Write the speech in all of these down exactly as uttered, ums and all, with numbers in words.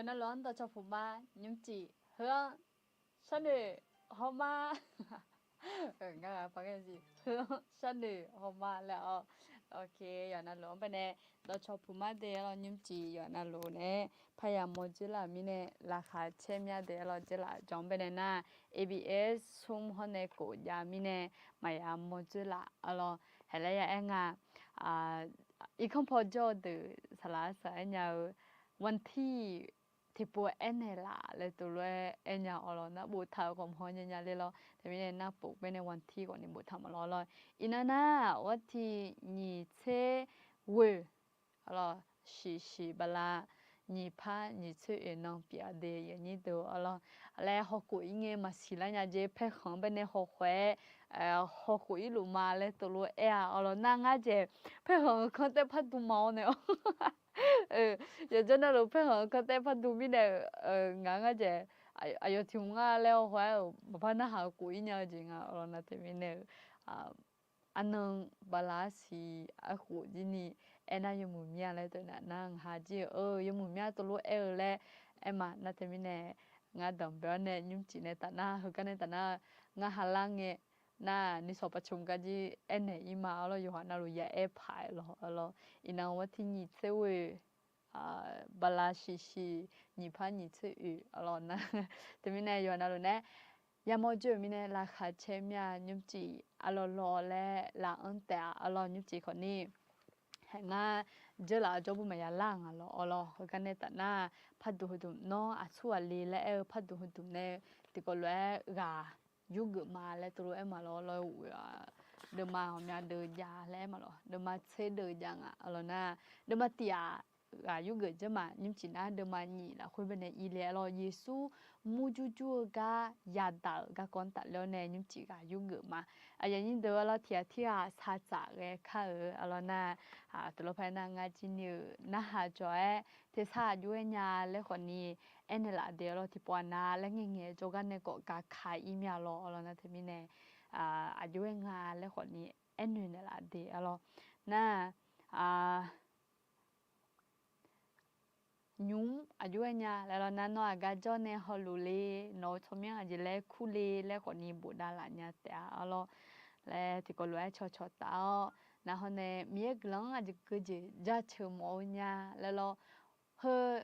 Navluf-anr dawqcawq puq ma, nymrcif heu-anr sharnoeq hawma. Ngar ghaq par ngar heu-anr sharnoeq hawma laer-awr. Ok, yawqha navluf-anr baenae dawqcawq puq ma de-awr, nymrcif yawqha navluf nae parya mawr dzoerlaf-euq mirnae laqkhaq caer mya de-awr, dzoerlaf jawr-anr baenae nar, A B S smr hawr nae kof jav mirnae maqya mawr dzoerlaf-awr lawr. Haeqlaer ya aer nga, irkanr paw jawr-eu deuq saqlaq saq-aer nya-eu, วันที่ tiqpov aernaeq laf laer tov lof-aer aer nya-awr lawr, nar boftaq-euq khawf mawr nya nya ler lawr. Teumirnae nar pov baenae วันที่ khawfni boftaq maqlawr lawr. Iqnan nar วันที่ nyiq tser ghoeq-awr lawr, shiqshiq bala nyiq par nyiq tser oeq nan pyeuf-a de, yawnyir deuq-awr lawr. Laer hawkhof-ir ngae maqsiq lar nya jeq, paerkhanq-anr baenae hawkhof-aer hawkhof-ir luf ma laer tov lof-aer aer-a-awr lawr. Nar ngar jeq paerkhanq-euq kanr taev par duq ma-awr nae-awr, yawqjawr navluf paerkhanq-euq kanr taev par duq mirnae-euq, ngaq ngar jeq aqyawf tiq hmq nga laer hawkhof-aer-euq maqpar narhaq-eu khof-ir nya-eu jeq nga-awr lawr. Nar teumirnae-euq arnan bala siq arkhof jir ni aernar yawmuiq mya laer teunav nar ngaq ha jir-eu, yawmuiq mya tov lof-aer-eu laer aer ma. Nar teumirnae ngar danqbae-awr nae nymrcif nae taf nar, heugar nae taf nar, ngar ha lar ngae nar, nishawq paqcmq gar jir aernaeq-ir ma-awr lawr, yawqha navluf ya aer paq-aer lawr-awr lawr. Iqnan วันที่ nyiq tser ghoeq bala shiqshiq nyiq par nyiq tser oeq-awr lawr nar. Teumirnae yawqha navluf nae yamawr jawr-euq mirnae laqkhaq caer mya, nymrcif arlawr lawr laer laf-anr taef-a-awr lawr, nymrcif khawfni haeq ngar dzeurlaf-eu jawrbu maqya lar-eu nga lawr-awr lawr. Heugar nae taf nar, parduq heudmq nawr aqsur ghaq le laer aer-eu parduq heudmq nae tiqkawv lof-aer ghaq yurgeuf ma laer tov lof-aer ma lawr-awr lawr. Deuvma ghawqmya deuv jav laer aer ma lawr, deuvma tser deuv jav nga-awr lawr nar, deuvma tiq ghaq ghaq yurgeuf jeur ma, nymrcif nar deuvma nyiq lafkhoer baenae ir le-awr lawr, Yeqsur murjur jur-eu gar yadaq-euq garkawv-anr tafler-awr nae nymrcif ghaq yurgeuf ma. Aqyuif aqnyir deuq-awr lawr, tiq ghaq tirghaq saqtsaf ghae kar-euq-awr lawr nar, teulof par-aer nar ngar jir ni-euq narhaq jawq-aer tersar aqjox-aer nya laer khawfni aernaeq laf de-awr lawr, tiqpov aqnav laer ngaeqngaeq jawrgar nae khawf gaqkaq-ir mya lawr-awr lawr. Nar teumirnae aqjox-aer nga laer khawfni aernaeq naeqlaf de-awr lawr. Nar nymq aqjox-aer nya laer lawr nar, nawr aqgar jawr nae hawluf le, nawq-eu tsawrmyanr aqjeq laer kur le laer khawfni bofdav laf nya taef-a-awr lawr. Laer tiqkawv lof-aer cawqcawq taf-awr nar hawr nae Miqyaer guiqlanq-anr aqjeq keujeq jaceuq mawf-eu nya laer lawr. Heu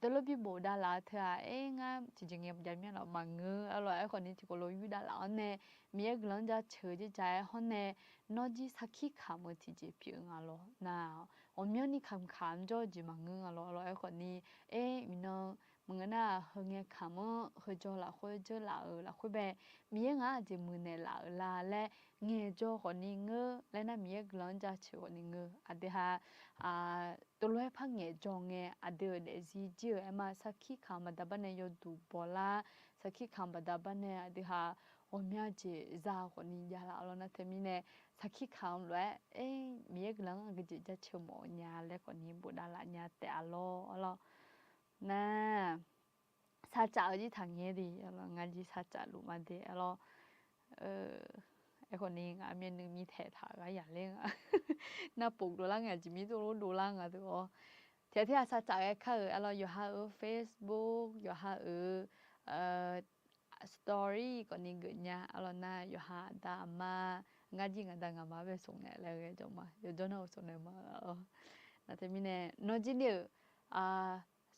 teulof bi bofdav laf-eu teu-aq, aer ngar tiqjeq ngae jav mir-a lawr maqngeur-awr lawr. Aerkhawfni tiqkawv lof yurdav laf-awr nae Miqyaer guiqlanq-anr jaceuq-eu jeq ja-aer hawr nae nawr jir sarkir kamq-eu tiqjeq pyeuf nga lawr. Nar ghawqmyanrni kamq kamq jawr-eu jeq maqngeur nga lawr-awr lawr. Aerkhawfni aer iqnan maqngeur nar-aq, heu ngae kamq-anr heu jawr lafkhoer dzeurlaf-euq lafkhoer bae Miqyaer ngaq-anr aqjeq muiqnaeq laf-euq la laer ngaeqjawr khawfni ngeur laer nar, Miqyaer guiqlanq-anr jaceuq khawfni ngeur. Aqdui ha teulof-aer par ngaeqjawr ngae, aqdui-euq daefzir jir-euq aer ma, sarkir kamq baqda bar nae yawduq bawlar, sarkir kamq baqda bar nae aqdui ha ghawqmya jeq za khawfni javlaf-awr lawr. Nar teumirnae sarkir kamq lof-aer aer Miqyaer guiqlanq-anr aqgeujeq jaceuq mawf-eu nya laer khawfni bofdav laf nya taef-a lawr-awr lawr. Nar sarcaf-eu jir taqngaeq de-awr lawr, ngar jir sarcaf luf ma de-awr lawr. Aerkhawfni ngaq myavnuiv mirtaeq taq gharya ler nga. Nar pov dovlar ngae aqjeq mir dovlar dovlar nga deuq-awr, tiqghaq tirghaq sarcaf ghae kar-euq-awr lawr, yawqha-euq Facebook, yawqha-euq story khawfni geuf nya-awr lawr nar, yawqha aqda aqma, ngar jir ngaq da ngaq ma bae smq naeq laer ghae jawr ma, yawjawr nar-euq smq naeq ma-awr. Nar teumirnae nawr jir ni-euq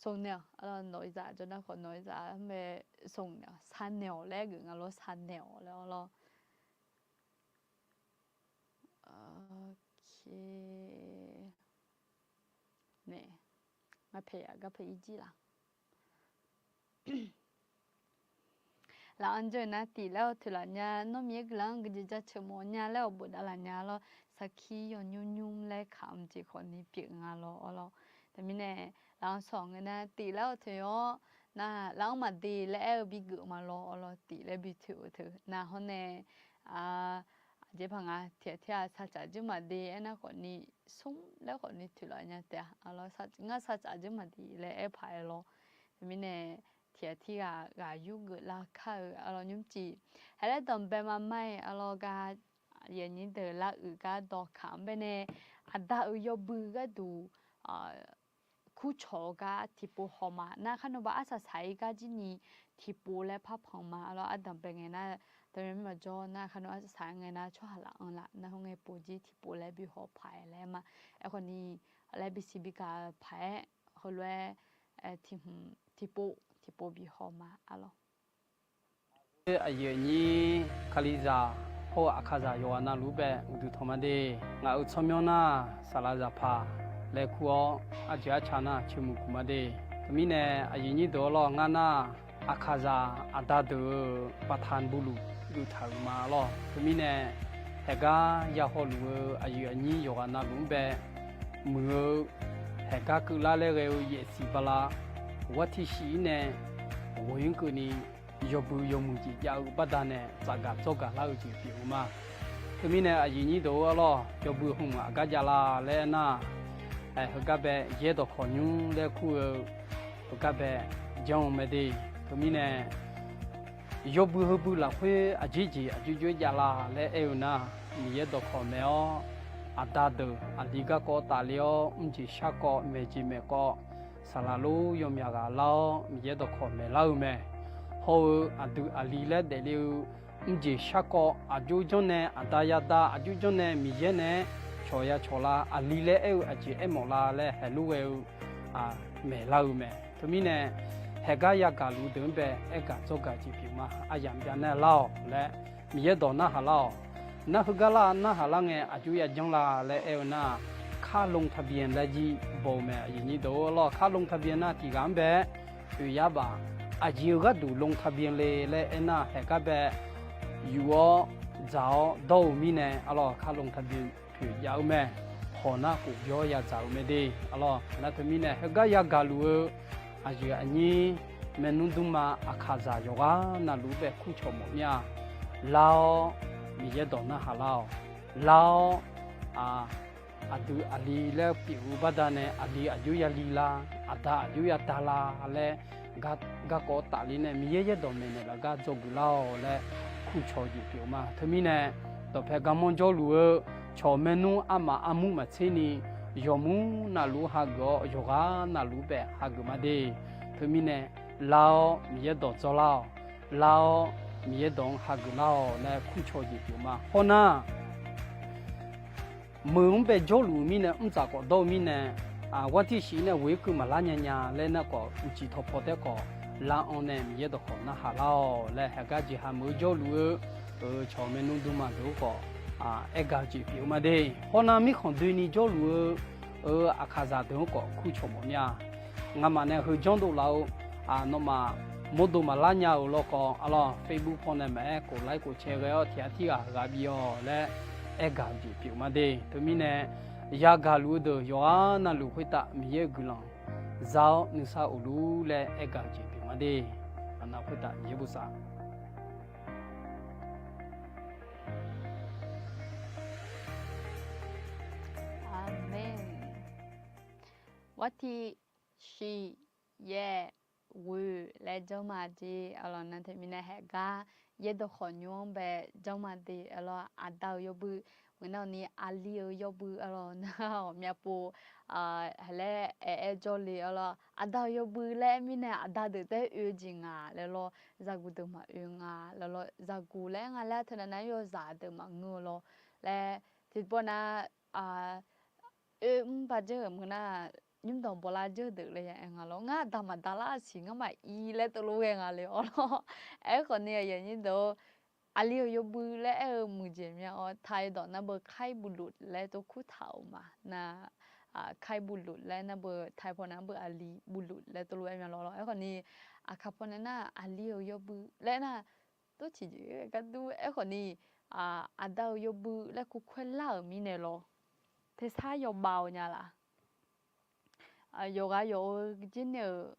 smq naeq-awq, nawq-eu zaq jawr nar khawf nawq-eu zaq-anr bae smq naeq-awq, sar naeq-awq laer geuf nga lawr, sar naeq-awq laer-awr lawr. Nae, ngar paeq yaf gar paeq ir jir laf. Laf-anr jawr-eu nar, tif laer-awr toeqlaf nya, nawr Miqyaer guiqlanq-anr geujeq jaceuq mawf nya laer awq bofdav laf nya lawr, sarkir yawnymr nymr laer kamq jeq khawfni pyeuf nga lawr-awr lawr. Teumirnae laf-anr sawq ngae nar, tif laer-awr toeq-awr nar, laf-anr maqde laer aer-eu bigeuf ma lawr-awr lawr, tif laer bi toeq-eu teu nar hawr nae, aqjeq paq nga tiqghaq tirghaq sarcaf jir maqde aernar khawfni, smr laer khawfni toeqlaf nya taef-a lawr, ngar sarcaf jir maqde laer aer paq-aer lawr. Teumirnae tiqghaq tirghaq ghaq yurgeuf lar kar-eu-awr lawr, nymrcif haeq laer danqbae ma mar-aer-awr lawr, gar yaqnyir deuq laruiq gar dawqkaq-anr baenae aqda-euq yawbui gharduq kurcawq-eu gar tiqpov haw ma. Nar kharnawv ba arsaq saq-ir gar jir ni tiqpov laer parpanq ma. Arlawr ardanq bae ngae nar, taqmya mir maqjawr nar kharnawv arsaq saq ngae nar tsawrhaq laf anr laf nar khoerngae pov jir tiqpov laer bi haw paq-aer laer ma. Aerkhawf ni laer bisiq bigaq-eu paq-aer heulof-aer tiqhmq tiqpov tiqpov bi haw ma arlawr. Aqyuif aqnyir Kalizaq hawr-eu Aqkaqzaq yawqghaq navluf-anr bae uqduq tanq ma de. Ngaq-euq tsawrmyanr nar saqlaq zaqpaq laer kur-awr, arjeuq arca nar cemuiq guq ma de. Teumirnae aqyuif nyir deuq-awr lawr, ngar nar Aqkaqzaq aqda deuq-euq baqtanq buluf geuf taq-euq ma lawr. Teumirnae haeqgar ya hawluf-eu aqyuif aqnyir yawqghaq navluf-anr bae muiq-eu haeqgar keuvlar laer ghae-eu yaefsiq bala, war tirshif-ir nae ghoe-anr keuvni yawbui yawmuiq jeq jav-eu baqdanae tsafgaq dzawrgaq lar-eu jeq pyeuf-eu ma. Teumirnae aqyuif nyir deuq-eu arlawr, yawbui hmq aqgar jav la laer aernar, heugar bae yaer dawqkawq nymr laer kur-eu heugar bae janr-eu mae de. Teumirnae yawbui heubui lafkhoer aqjeq jeq aqjox jov-aer jav la laer aer-eu nar, Miqyaer dawqkawq maeq-awr, aqda deuq aqli garkawv tafle-awr mrjeq sharkawv maeqjeq maeqkawv saqlaq lor yawmyaq ghaq lar-awr Miqyaer dawqkawq maeqlar-eu mae. Hawr-eu aqdui aqli laer daefle-eu mrjeq sharkawv aqjox janrnae aqda yada aqjox janrnae Miqyaer naeq-aer cawq ya cawq la, aqli laer aer-eu aqjeq aermawf la laer haeqlof ghae-eu maeqlar-eu mae. Teumirnae haeqgar yagaq luf-eu deuq-anr bae aergaq dzawrgaq jeq pyeuf ma. Aryamq jav nar lar-awq laer Miqyaer dawq narhaq lar-awq. Nar heugar lar narhaq lar ngae aqjox ya janr la laer aer-eu nar, ค่าลงทะเบียน laer jir baw-eu mae. Aqyuif nyir deuq-eu arlawr, ค่าลงทะเบียน nar tiq ghaq-anr bae oeq yar baf, aqjeq-eu gharduq ลงทะเบียน le laer aernar, haeqgar bae yuf-awr dzaq-awr dawr-eu mirnae arlawr, ค่าลงทะเบียน poeq jav-eu mae. Hawq nar khof jawr ya dzaq-eu mae de arlawr. Nar teumirnae heugar yagaq luf-eu aqyuif aqnyir maernmr dmrma Aqkaqzaq yawqghaq navluf-anr bae kurcawq mawf mir-a. Lar-awr Miqyaer dawq narhaq lar-awq. Lar-awr aqdui aqli laer pyeuf-eu baqdanae aqli aqjox ya li la, aqda aqjox ya da la laer garkawv tafle nae Miqyaer yaerdawq maeqnaeq laf gar dzawgeuf lar-awq laer kurcawq jeq pyeuf-eu ma. Teumirnae dawqpae garmanr jawrluf-eu cawq maernmr armaf armur maqtser ni yawqmur navluf hageuf-awr yawqghaq navluf-anr bae hageuf ma de. Teumirnae lar-awr Miqyaer dawq dzawlar-awq. Lar-awr Miqyaer dawq-anr hageuf lar-awq laer kurcawq jeq pyeuf-eu ma. Hawnar meuq-anr bae jawrluf-eu mirnae mrdzaq khawf dawr-eu mirnae, war tirshif nae ghoe-ir keuv maqlar nya nya laer nar khawf, uqcif tawqpaw taef khawf lar-anr nae Miqyaer dawqkhawq narhaq lar-awq laer haeqgar jeqha meuq-eu jawrluf-eu cawq maernmr dmrma deuq-anr khawf aergaq-eu jeq pyeuf-eu ma de. Hawnar mirkhanq doeni jawrluf-eu Aqkaqzaq deuq-anr khawf kurcawq mawf mir-a. Ngamaf nae heu janrdov laf-eu, nawmaf mawrdo maqlar nya-euq lawkhawf arlawr, Facebook paw nae maqaer khof laer khof cae ghae-awr tiq ghaq tirghaq ghaq bif-awq laer aergaq-eu jeq pyeuf ma de. Teumirnae yagaq luf-eu deuq yawqghaq navluf khoertav Miqyaer-euq guiqlanq za-awr nuisar of lur laer aergaq-eu jeq pyeuf ma de. Aqnav khoertav Miqyaer bosav. Aqmeq. War tirshif yaer ghoe laer janrma jeq arlawr. Nar teumirnae haeqgar yaerdawq khawf nymr-anr bae janrma de arlawr. Aqda-euq yawbui meuq nar ni aqli-euq yawbui arlawr nar ghawqmya pov laer aer aer jawrle arlawr. Aqda-euq yawbui laer aer mirnae aqda deuq taef-aer oe-eu jeq nga laer lawr, zaqguq deuq maqoe nga laer lawr, zaqguq laer aer nga laer teunav nav-aer yawzaq deuq maqngeur-eu lawr laer tiqpov nar oe mr ba dzeur-euq meuq nar, nymrdanq bawlar dzeur deuq laer ya aer nga lawr. Ngar aqda maqda lar-a siq ngar maqir laer teulof ghae nga le arlawr. Aerkhawf ni aqyuif aqnyir deuq-or, aqli-euq yawbui laer aer-eu muiqdzaeq mya-awr, taq-eu dawq nar beu ไข้บุรุษ laer tov kurtaq-euq ma. Nar ไข้บุรุษ laer nar beu taq-eu paw nar beu aqli บุรุษ laer teulof aer mya lawr lawr. Aerkhawf ni aqkaq paw nae nar aqli-euq yawbui laer nar tov tiqjeq gar dur. Aerkhawf ni aqda-euq yawbui laer kur khoer lar-euq mirnae lawr, tersar yawbav-eu nya laf? Yawqghaq yawq-eu jir nae-euq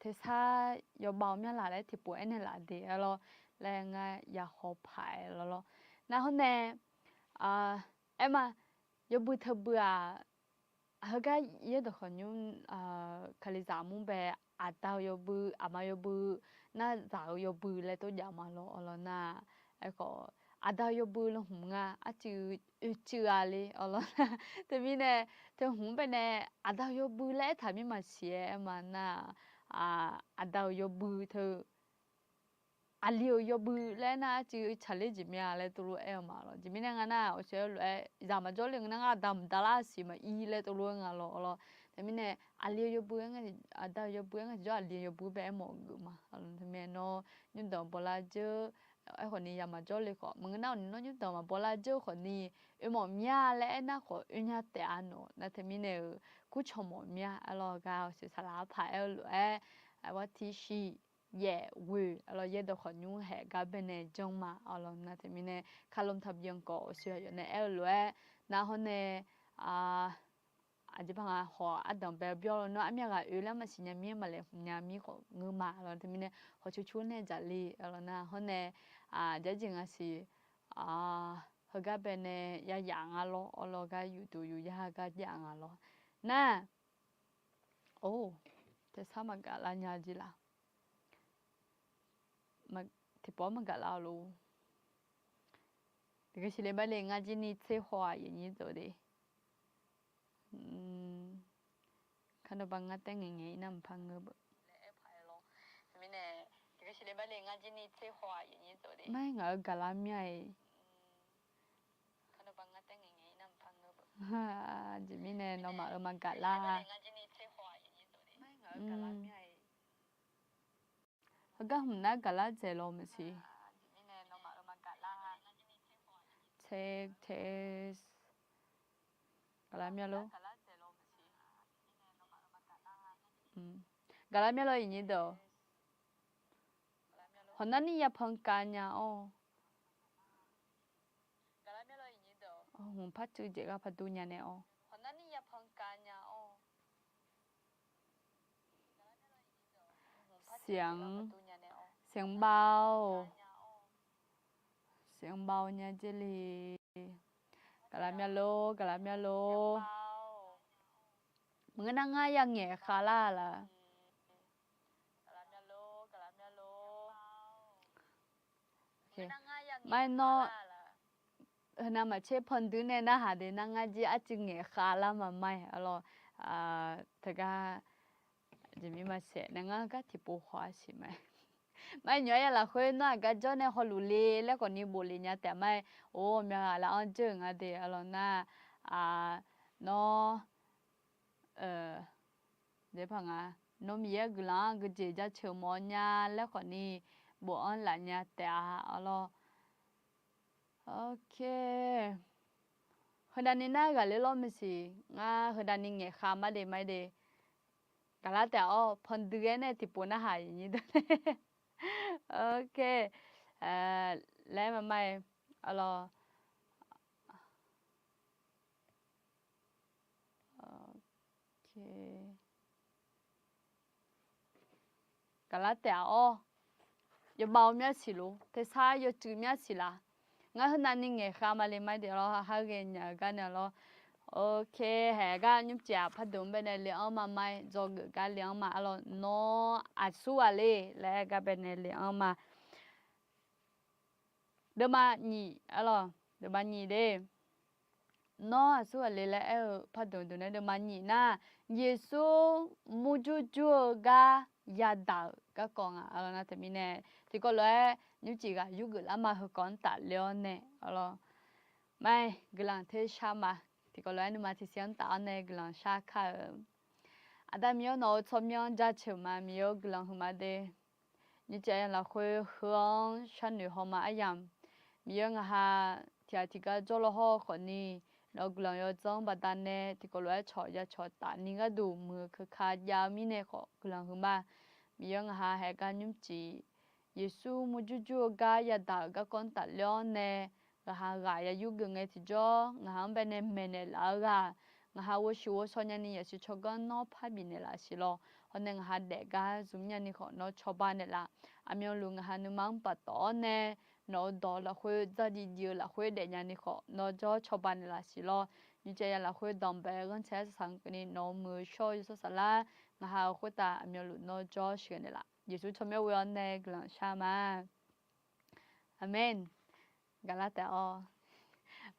tersar yawbav-eu mya laf laer tiqpov aernaeq laf de arlawr laer ngar yahaw paq-aer lawr lawr. Nar hawr nae aer ma, yawbui teubui-aq, heugar yaerdawq khawf nymr, kalizaq mur bae, aqda-eu yawbui, aqma yawbui, nar zaq-eu yawbui laer tov jav ma lawr arlawr nar. Aerkhawf aqda-eu yawbui lawhmq nga, arcuiv oeqcuiv-a le awq lawq. Teumirnae, teuhmq baenae aqda-eu yawbui laer aertaq mir maqsiq-aer aer ma nar, aqda-euq yawbui teu aqli-euq yawbui laer aernar, arcuiv tsaqler jeq mya laer tuvlof aer-eu ma lawq. Jeq mirnae nga nar, awqshoe lof-aer zaq maqjawr le ngeur nar, ngar aqda mqda lar siq maqir laer tuvlof-aer nga lawq lawq. Teumirnae, aqli-eu yawbui aer nga, aqda-euq yawbui aer nga tiqjawr aqli-eu yawbui bae aermawf-eu geuf ma. Teumirnae nawr nymrdanq bawlar dzeur, aerkhawf ni ya maqjawr le khawf maqngeur nar, awq ni nawr nymrdanq maqbawlar dzeur-eu khawf ni, oermawf mya laer aernar khawf oernya taef-a nawq. Nar teumirnae-euq kurcawq mawf mya. Arlawq gar awqshoe saqlaq arpaq aer-eu lof-aer, aqwar tiqshir yaef ghoe arlawq yaerdawq khawf nymr haeq gar baenae janr ma. Arlawq nar teumirnae, คารมทะเบียน khawf awqshoe aqyawf nae aer-eu lof-aer, nar hawr nae, aqjeq par nga hawq ardanq bae-eu byawr lawr nawr armyav ghaq oe lar maqsiq nya mir-aer maqlaeqhmq nya mir khawf ngeur ma. Arlawq teumirnae hawq cur cur nae dzaqle arlawq nar hawr nae, aqjeq jeq nga siq, heugar baenae ya yaf nga lawr, arlawq gar yufduq yuf yar gar jav nga lawr. Nar, or, tersar maqgaf lar nya jeq laf. Tiqpawf maqgaf lar-eu lor. Tiqgeu siqle ba le ngar jir ni tser haw-aq yanyir deuq de. Kar nawba ngar taer ngaeq ngaeq-ir nar mqpar ngeur beu. Mar ngaq-eu gaqlar mya-iq. Jeq mirnae nawmaf-euq maqgaf lar. Heugar hmq nar gaqlar dzaeq lawq maqsiq. Test test. Gaqlar mya lor. Gaqlar mya lor iqnyir deuq. Hawq narnir yapanq kav nya-awr. Hmq par tsuif jeq gar par dur nya nae-awr. Siq-anr, siq-anr bav-awr. Siq-anr bav-awr nya dzer le. Gaqlar mya lor, gaqlar mya lor. Maqngeur nar ngar ya ngaeq khav lar laf. Mar nawr, heunav maqtser panduir nae narhaq de nar ngar jir arcuiv ngaeq khav lar maqmar-iq arlawr. Teugar jeq mir maqsaef nae ngar gar tiqpov haw-a siq ma. Mar nymq-aer ya lafkhoer nawr aqgar jawr nae hawluf le laer khawf ni bof le nya taef ma-aer. Or, myaq ghaq laf-anr dzeur-euq nga de arlawr nar, nawr, e, Dzeurpaq nga, nawr Miqyaer guiqlanq-anr geujeq jaceuq mawf-awr nya laer khawf ni bof-anr laf nya taef-a arlawr. Ok. Heudavni nar ghaqler lawr maqsiq, ngar heudavni ngaeqkhav mar de mar de. Gaqlar taef-awr panduir-aer nae tiqpov narhaq iqnyir deuq. Ok. Laer maqmar-iq arlawr. Gaqlar taef-awr, yawbav-eu myar siq lor, tersar yawcuiv myar siq laf. Ngar heunavni ngaeqkhav ma le mar de lawr, ha ghae nyaf-eu gar nae lawr. Ok, haeq gar nymrcif-aq pardmq-anr baenae le-anr ma mar-aer dzawgeuf gar le-anr ma arlawr. Nawr aqsur ghaq le laer gar baenae le-anr ma. Deuvma nyiq arlawr, deuvma nyiq de. Nawr aqsur ghaq le laer aer-eu pardmq dmq nae deuvma nyiq nar, Yeqsur murjur jur-eu gar yadaq-euq garkawv nga arlawr nar teumirnae, tiqkawv lof-aer nymrcif ghaq yurgeuf lar ma heukawv-anr tafler-awr nae arlawr. Mar-aer guiqlanq tershar ma. Tiqkawv lof-aer nuima tiqsiq-anr taf-awr nae guiqlanq shar kar-eu. Aqda Miqyaer nawq-euq tsawrmyanr-anr jaceuq ma, Miqyaer-or guiqlanq huiqma de. Nyiq cav ya lafkhoer heu-anr sharnoeq haw ma aryamq. Miqyaer ngaq ha tiqghaq tiqgar jawrlaw hawr-eu khawfni, nawq-euq guiqlanq yawdzanr baqdanae tiqkawv lof-aer cawq ya cawq taf ni gharduq muiq-eu keuka jav-eu mirnae khawf guiqlanq huiqma. Miqyaer ngaq ha haeq gar nymrcif Yeqsur murjur jur-eu gar yadaq-euq garkawv-anr tafler-awr nae, ngaq ha ghaq ya yurgeuf ngae tiqjawr, ngaq ha-anr baenae maeqnaeq laf-eu ghaq, ngaq ha ghovshuif ghovshaw nyani yasiq tsawrganr nawr parbi naeqlaf siq lawr. Hawr nae ngaq ha daef gar zmq nyani khawf nawr cawba naeqlaf. Aqmyanluf ngaq ha nuima-anr paftawf-awr nae, nawq-euq dawq lafkhoer dzardziv dziv-eu lafkhoer daefnya ni khawf nawr jawr cawba naeqlaf siq lawr. Nyiq cav ya lafkhoer danqbae ghanrcae-aer saqsaq keuvni nawq-euq muiq-eu shawr-eu yawshawr saflar, ngaq ha-euq khoertav aqmyanluf nawr jawr sheuqghae naeqlaf. Yeqsur tsawrmyanr ghoe-awr nae guiqlanq shar ma. Aqmeq. gaqlar taef-awr.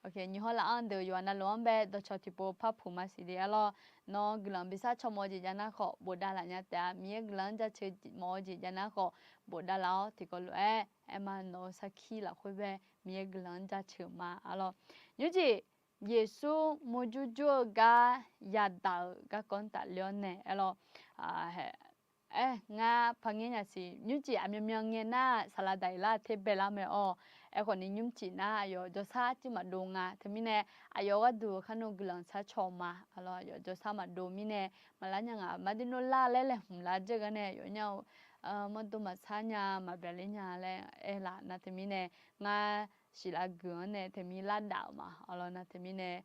Nyiq hawr laf-anr deuq yawqha navluf-anr bae dawqcawq tiqpov par puq maqsiq de arlawr. Nawr guiqlanq bi sar caw mawf-eu jeq jav nar khawf bofdav laf nya taef-a. Miqyaer guiqlanq-anr jaceuq mawf-eu jeq jav nar khawf bofdav laf-awr tiqkawv lof-aer aerma nawq-eu sarkir lafkhoer bae Miqyaer guiqlanq-anr jaceuq ma arlawr. Nymrcif Yeqsur murjur jur-eu gar yadaq-euq garkawv-anr tafler-awr nae arlawr. Aer, ngar paqngaer nya siq. Nymrcif aqmyanmyan ngae nar saqlaq daqlar ter baelar mae-awr. Aerkhawf ni nymrcif nar aqyawf jawrshar arcuiv maqdov nga. Teumirnae aqyawf gharduq kharnov guiqlanq sar caw ma arlawr. Aqyawf jawrshar maqdov mirnae maqlar nya ngaq, mardir nor lar laer laeqhmq lar dzeur gar nae yawf nya-eu mawrdo maqsar nya, maqbyaqler nya laer aerlaf nar teumirnae ngar siqlav guiq-anr nae teumir lar daf-euq ma arlawr. Nar teumirnae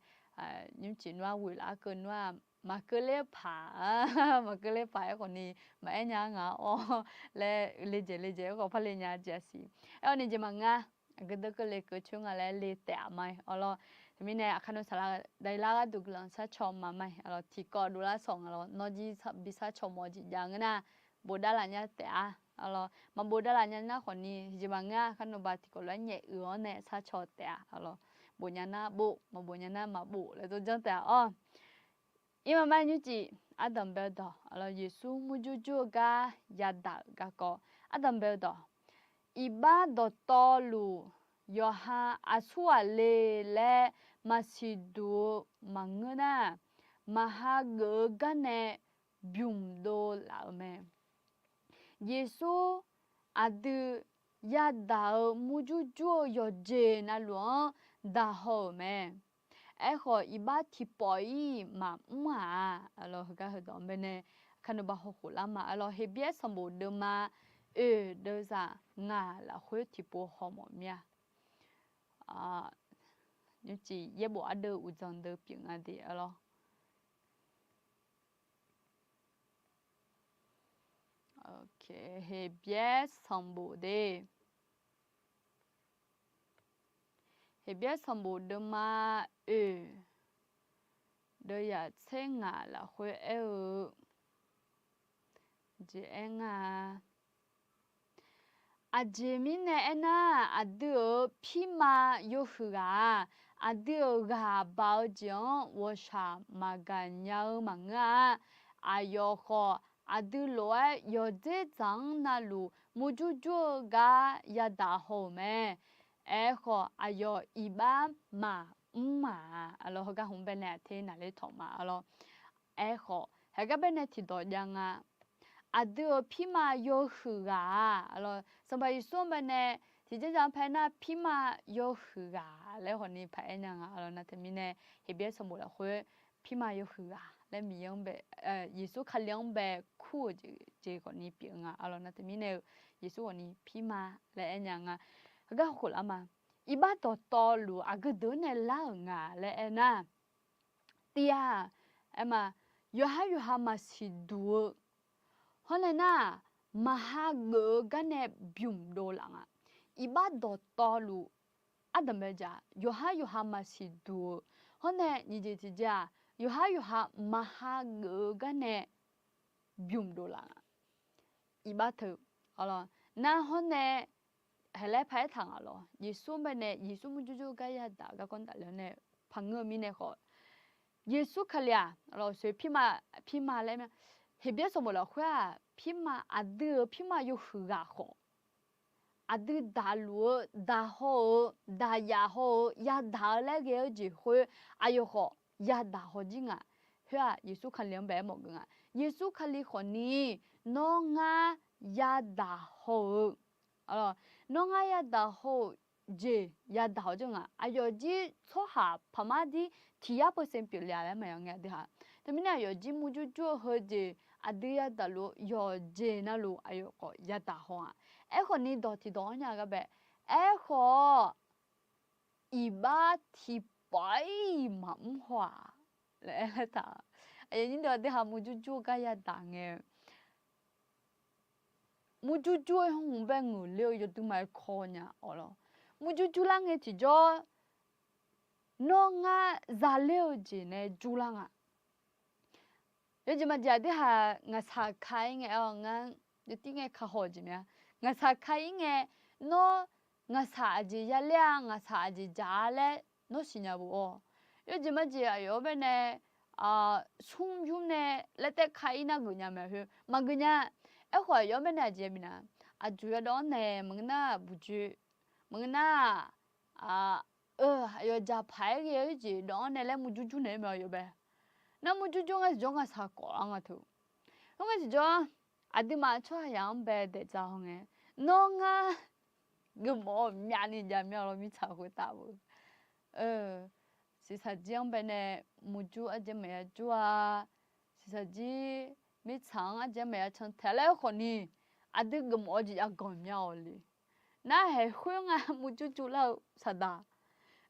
nymrcif nmr-ar ghoeq laf-ar keuv nmr-aq maqkeuv ler paq, maqkeuv ler paq aerkhawf ni maqaer nya-ar ngaq-awr laer le dzaeq le dzaeq aerkhawf par le nya jeq-a siq. Aerkhawf ni jeq maqngeur-a, aqgeu deur keuv le keuv coer nga laer le taef-a ma-iq arlawr. Teumirnae aqkar nmr saqlaq daqlar gharduq guiqlanq sar caw ma ma-iq arlawr. Tiqkawv dovlar sawq nga lawr. Nawr jir bi sar caw mawf-eu jeq jav ngeur nar bofdav laf nya taef-a arlawr. Maqbofdav laf nya nar khawf ni jeq maqngeur-a, kharnov ba tiqkawv lof-aer nyaef uiq-awr nae sar caw taef-a arlawr. Bofnya nar bof, maqbofnya nar maqbof laer dov janr taef-a-awr. Irma ma nymrcif ardanq bae-eu dawq arlawr. Yeqsur murjur jur-eu gar yadaq-euq garkawv ardanq bae-eu dawq. Iqbax dawqtawvluf yawqha aqsur ghaq le laer maqsiq duq-eu maqngeur nar, maqha geuf-eu gar nae bymq dov laf-euq mae. Yeqsur aqdui yadaq-eu murjur jur-eu yawqjeq navluf-anr daq haw-euq mae. Aerkhawf iqbax tiqpawf-ir maqmr-aq, heugar heudawq-anr bae nae kharnov ba hawkhof lar ma arlawr. Heqbyaer sanqbof deuvma oeq deuvzaq ngaq lafkhoer tiqpov hawmawf mir-a. Nymrcif yaerbof ardeuv uqdzan deuv pyeuf nga de arlawr. Heqbyaer sanqbof de. Heqbyaer sanqbof deuvma oeq deuvzaq tser ngaq lafkhoer aer-eu jeq aer nga. Aqjeq mirnae aernar, aqdui-euq pirma yawhuiq ghaq-aq, aqdui-euq ghaq baq-eu jeq-anr ghawqshaq maqgaq nya-eu maqngeur-a. Aqyawf khawf aqdui lof-aer yawqdzer dzaq-anr navluf murjur jur-eu gar yadaq haw-euq mae. Aerkhawf aqyawf iqbax maqmr-aq, heugar hmq bae nae aqter naqler tawq ma arlawr. Aerkhawf heugar bae nae tiqdawq jav nga. Aqdui-euq pirma yawhuiq ghaq-aq, Sanqpaq Yeqsur-anr bae nae tiqjanr janr paer nar pirma yawhuiq ghaq laer khawf ni paq-aer nya nga arlawr. Nar teumirnae Heqbyaer sanqbof lafkhoer pirma yawhuiq ghaq laer Miqyaer-anr bae, Yeqsur Kali-anr bae kur-euq jeq khawf ni pyeuf nga arlawr. Nar teumirnae-eu Yeqsur khawf ni pirma laer aer nya nga. Heugar hawkhof lar ma. Iqbax dawqtawvluf aqgeu deuq-anr nae lar-euq nga laer aernar, tiv-aq, aerma, yawqhar yawqha maqsiq duq-eu hawr nae nar, maqha geuf-eu gar nae bymq dov laf nga. Iqbax dawqtawvluf ardanq bae-eu jeq-aq, yawqhar yawqha maqsiq duq-eu hawr nae nyiq jeq tiqjeq-aq, yawqhar yawqha maqha geuf-eu gar nae bymq dov laf nga. Iqbax teu, nar hawr nae haeq laer paq-aer taq nga lawr. Yeqsur-anr bae nae Yeqsur murjur jur-eu gar yadaq-eu garkawv-anr tafler-awr nae paq ngeur-eu mirnae khawf, Yeqsur Kali-aq, lawq soeq pirma, pirma laer ma. Heqbyaer sanqbof lafkhoer-aq, pirma aqdui-euq pirma yawhuiq ghaq khawf, aqdui daqluf-eu, daq haw-eu, daqyaf haw-eu, yadaq-eu laer ghae-eu jeq khoer, aqyawf khawf yadaq haw jir nga. Khoer-aq Yeqsur Kali-anr bae-aer mawf geuf nga. Yeqsur Kali khawf ni nawr ngar yadaq haw-eu, nawr ngar yadaq haw-euq jeq yadaq haw jir nga. Aqyawf jir tsawrhaq paqmar dir tiq yar percent pyeufle-a laer maqya ngae aqdui ha. Teumirnae aqyawf jir murjur jur-eu heujeq aqdui yadaq luf-eu yawqjeq navluf aqyawf khawf yadaq haw-aq. Aerkhawf ni dawq tiqdawq-anr nya gar bae. Aerkhawf iqbax tiqpawf-ir maqmr haw-aq laer aer taq. Aqyuif aqnyir deuq aqdui ha murjur jur-eu gar yadaq ngae murjur jur-aer hmq bae ngeuqler-eu yawduimaf-aer kawnya-awq lawr. Murjur jur lar ngae tiqjawr, nawr ngar zaler-eu jeq nae jur lar nga. Yawjeq maqjeq aqdui ha ngaqshaq ka-ir ngae-awr ngar yawtir ngae ka haw-eu jeq mya. Ngaqshaq ka-ir ngae, nawr ngaqshaq aqjeq yaler-a, ngaqshaq aqjeq dzaq-a laer nawr siqnya bof-awq. Yawjeq majeq aqyawf-anr baenae smr yur nae laer taef ka-ir nar geufnya mae khoer maqgeuf nya. Aerkhawf aqyawf-anr baenae aqjeq bifnaeq, aqjuq yawdawv-anr nae maqngeur nar buqjoe, maqngeur nar-aq, aqyawf jaqpaq-aer ghae-eu jeq dawv-anr nae laer murjur jur naeq-aer mae aqyawf bae. Nar murjur jur ngar tiqjawr ngaqshaq kawf-a nga teu. Khoerngae tiqjawr aqduimaf tsawrhaqzaq-anr bae daefdzaq hawngae, nawr ngar geufmawf-eu myavni jav mir-a lawr mirtsaq khoertav-eu. Siqsaqjir-anr baenae murjur arjeq maqya jur-a. Siqsaqjir mirtsaq-anr arjeq maqya cantae laer khawfni, aqdui geufmawf-eu jeq jav ganq mya-awq le. Narhaeq khoerngae murjur jur lar-eu saqdaq.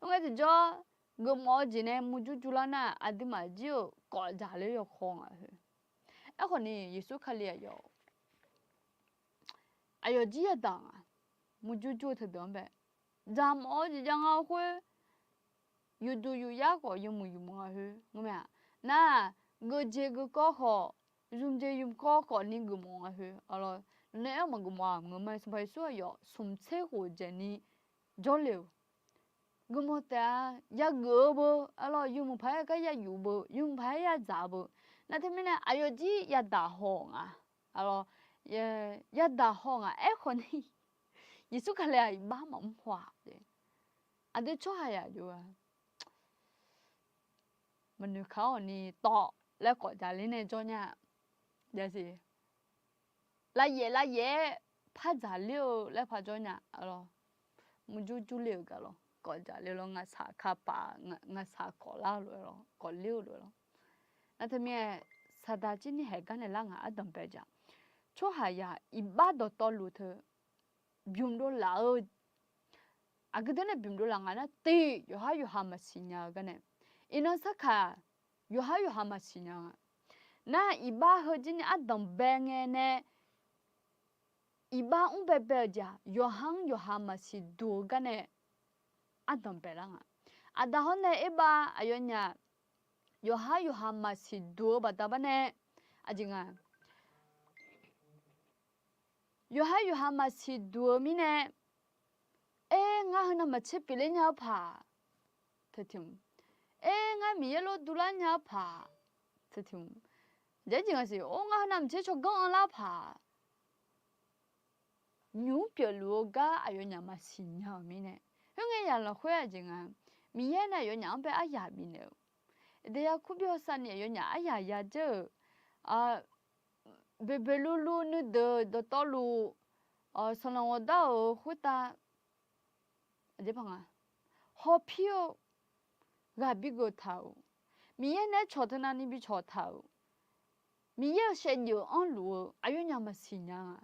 Khoerngae tiqjawr geufmawf-eu jeq nae murjur jur lar nar aqduimaf jir-euq kawf dzaq ler yawkawr nga khoer. Aerkhawfni Yeqsur Kali aqyawf, aqyawf jir yadaq nga. Murjur jur-eu teudeuq-anr bae dzaqmawf-eu jeq jav nga khoer, yufduq yufyar khawf yawmuiq yufmuiq nga khoer ngeur mae-aq. Nar, geujeq geukawv khawf, zmqjeq zmqkawv khawfni geufmawf nga khoer. Nawq nae aer-eu maqgeufmawf-aq, ngeur mae. Sanqpaq Yeqsur aqyawf smq tser khof dzaeqni jawrle-euq. Geufmawf taef-a. Yageuf-eu beu, arlawr yawmuiq paq-aer gar yayuf beu, yawmuiq paq-aer yadzaq beu. Nar teumirnae aqyawf jir yadaq haw nga. Arlawr, yadaq haw nga aerkhawfni, Yeqsur Kali-aq iqbax maqmr haw-aq. Aqdui tsawrhaqzaq jov-a. Maqnoeq kaq-awr ni tawv laer kawf dzaq ler nae jawr nya. Jaeqsiq, lavyaef lavyaef-aer par dzaq ler-eu laer par jawr nya. Arlawr, murjur jur le-euq gaq lawr, kawf dzaq le lawr, ngaqshaq kapaf, ngaqshaq kawf lar-eu lof-aer lawr, kawf ler-eu lof-aer lawr. Nar teumirnae saqdaq jir ni haeq gar naeq lar ngaq ardanq bae-eu jeq-aq, tsawrhaqzaq iqbax dawqtawvluf teu bymq dovlaf-eu, aqgeu deuq nae bymq dovlaf nga nar tiq, yawqhar yawqha maqsiq nya-eu gar nae. Iqnan sarkaq, yawqhar yawqha maqsiq nya nga. Nar iqbax heujir ni ardanq bae ngae nae, iqbax mr baebae-eu jeq-aq, yawqha-anr yawqha maqsiq duq-eu gar nae ardanq bae lar nga. Aqda hawr nae erbav aqyawfnyaf yawqhar yawqha maqsiq duq-eu baqda bar nae, aqjeq nga, yawqhar yawqha maqsiq duq-eu mirnae, aer, ngar heunav maqtser pyeufler nya-eu paq, teu tiq, aer, ngar Miqyaer lof durlar nya-eu paq, teu tiq, jaeq jeq nga siq, or, ngar heunav maqtser tsawrganr anrlar-eu paq, nymq mr pyeufluf-eu gar aqyawfnyaf maqsiq nya-euq mirnae. Khoerngae yaq lafkhoer aqjeq nga, Miqyaer nae aqyawfnyaf-anr bae aryaq bifnaeq-euq, Aqdui yakur bi hawsav ni aqyawfnyaf aryaq ya dzeur-euq, boeqboeq luvluv nuideuq dawqtawvluf, sanqlanq ghawqdar-euq khoertav, aqjeq paq nga, hawpir-eu, ghaq bi geuf taq-euq, Miqyaer naeq-aer cawq teunavni bi cawq taq-euq, Miqyaer-euq shaevdzeuf anrluf-eu aqyawfnyaf maqsiq nya nga.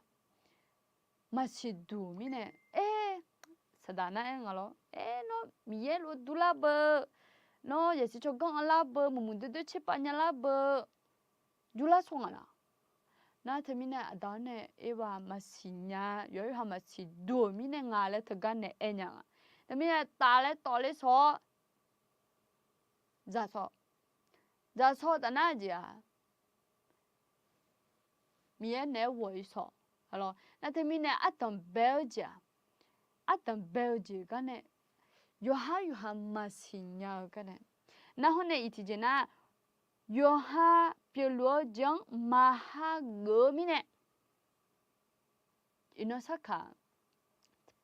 Maqsiq duq mirnae, aer, saqdaq nar aer nga lawr, aer, nawr Miqyaer lof durlar beu, nawr yasiq tsawrganr anrlar beu, muiqmuiq doerdoer tserpav nyalar beu, jurlar sawr nga laq. Nar teumirnae aqda-anr nae erbav maqsiq nya, yawqha yawqha maqsiq duq-euq mirnae nga laer teugar nae aer nya nga. Teumirnae taf laer tawv ler sawr-awr, dzaq sawr, dzaq sawr taf nar jeq-aq, Miqyaer naeq-aer ghawq-ir sawr. Nar teumirnae ardanq bae-eu jeq-aq, ardanq bae-eu jeq gar nae, yawqhar yawqha maqsiq nya-eu gar nae, nar hawr nae iq tiqjeq nar, yawqha pyeufluf-eu jeq-anr maqha geuf-eu mirnae, iqnan sarkaq,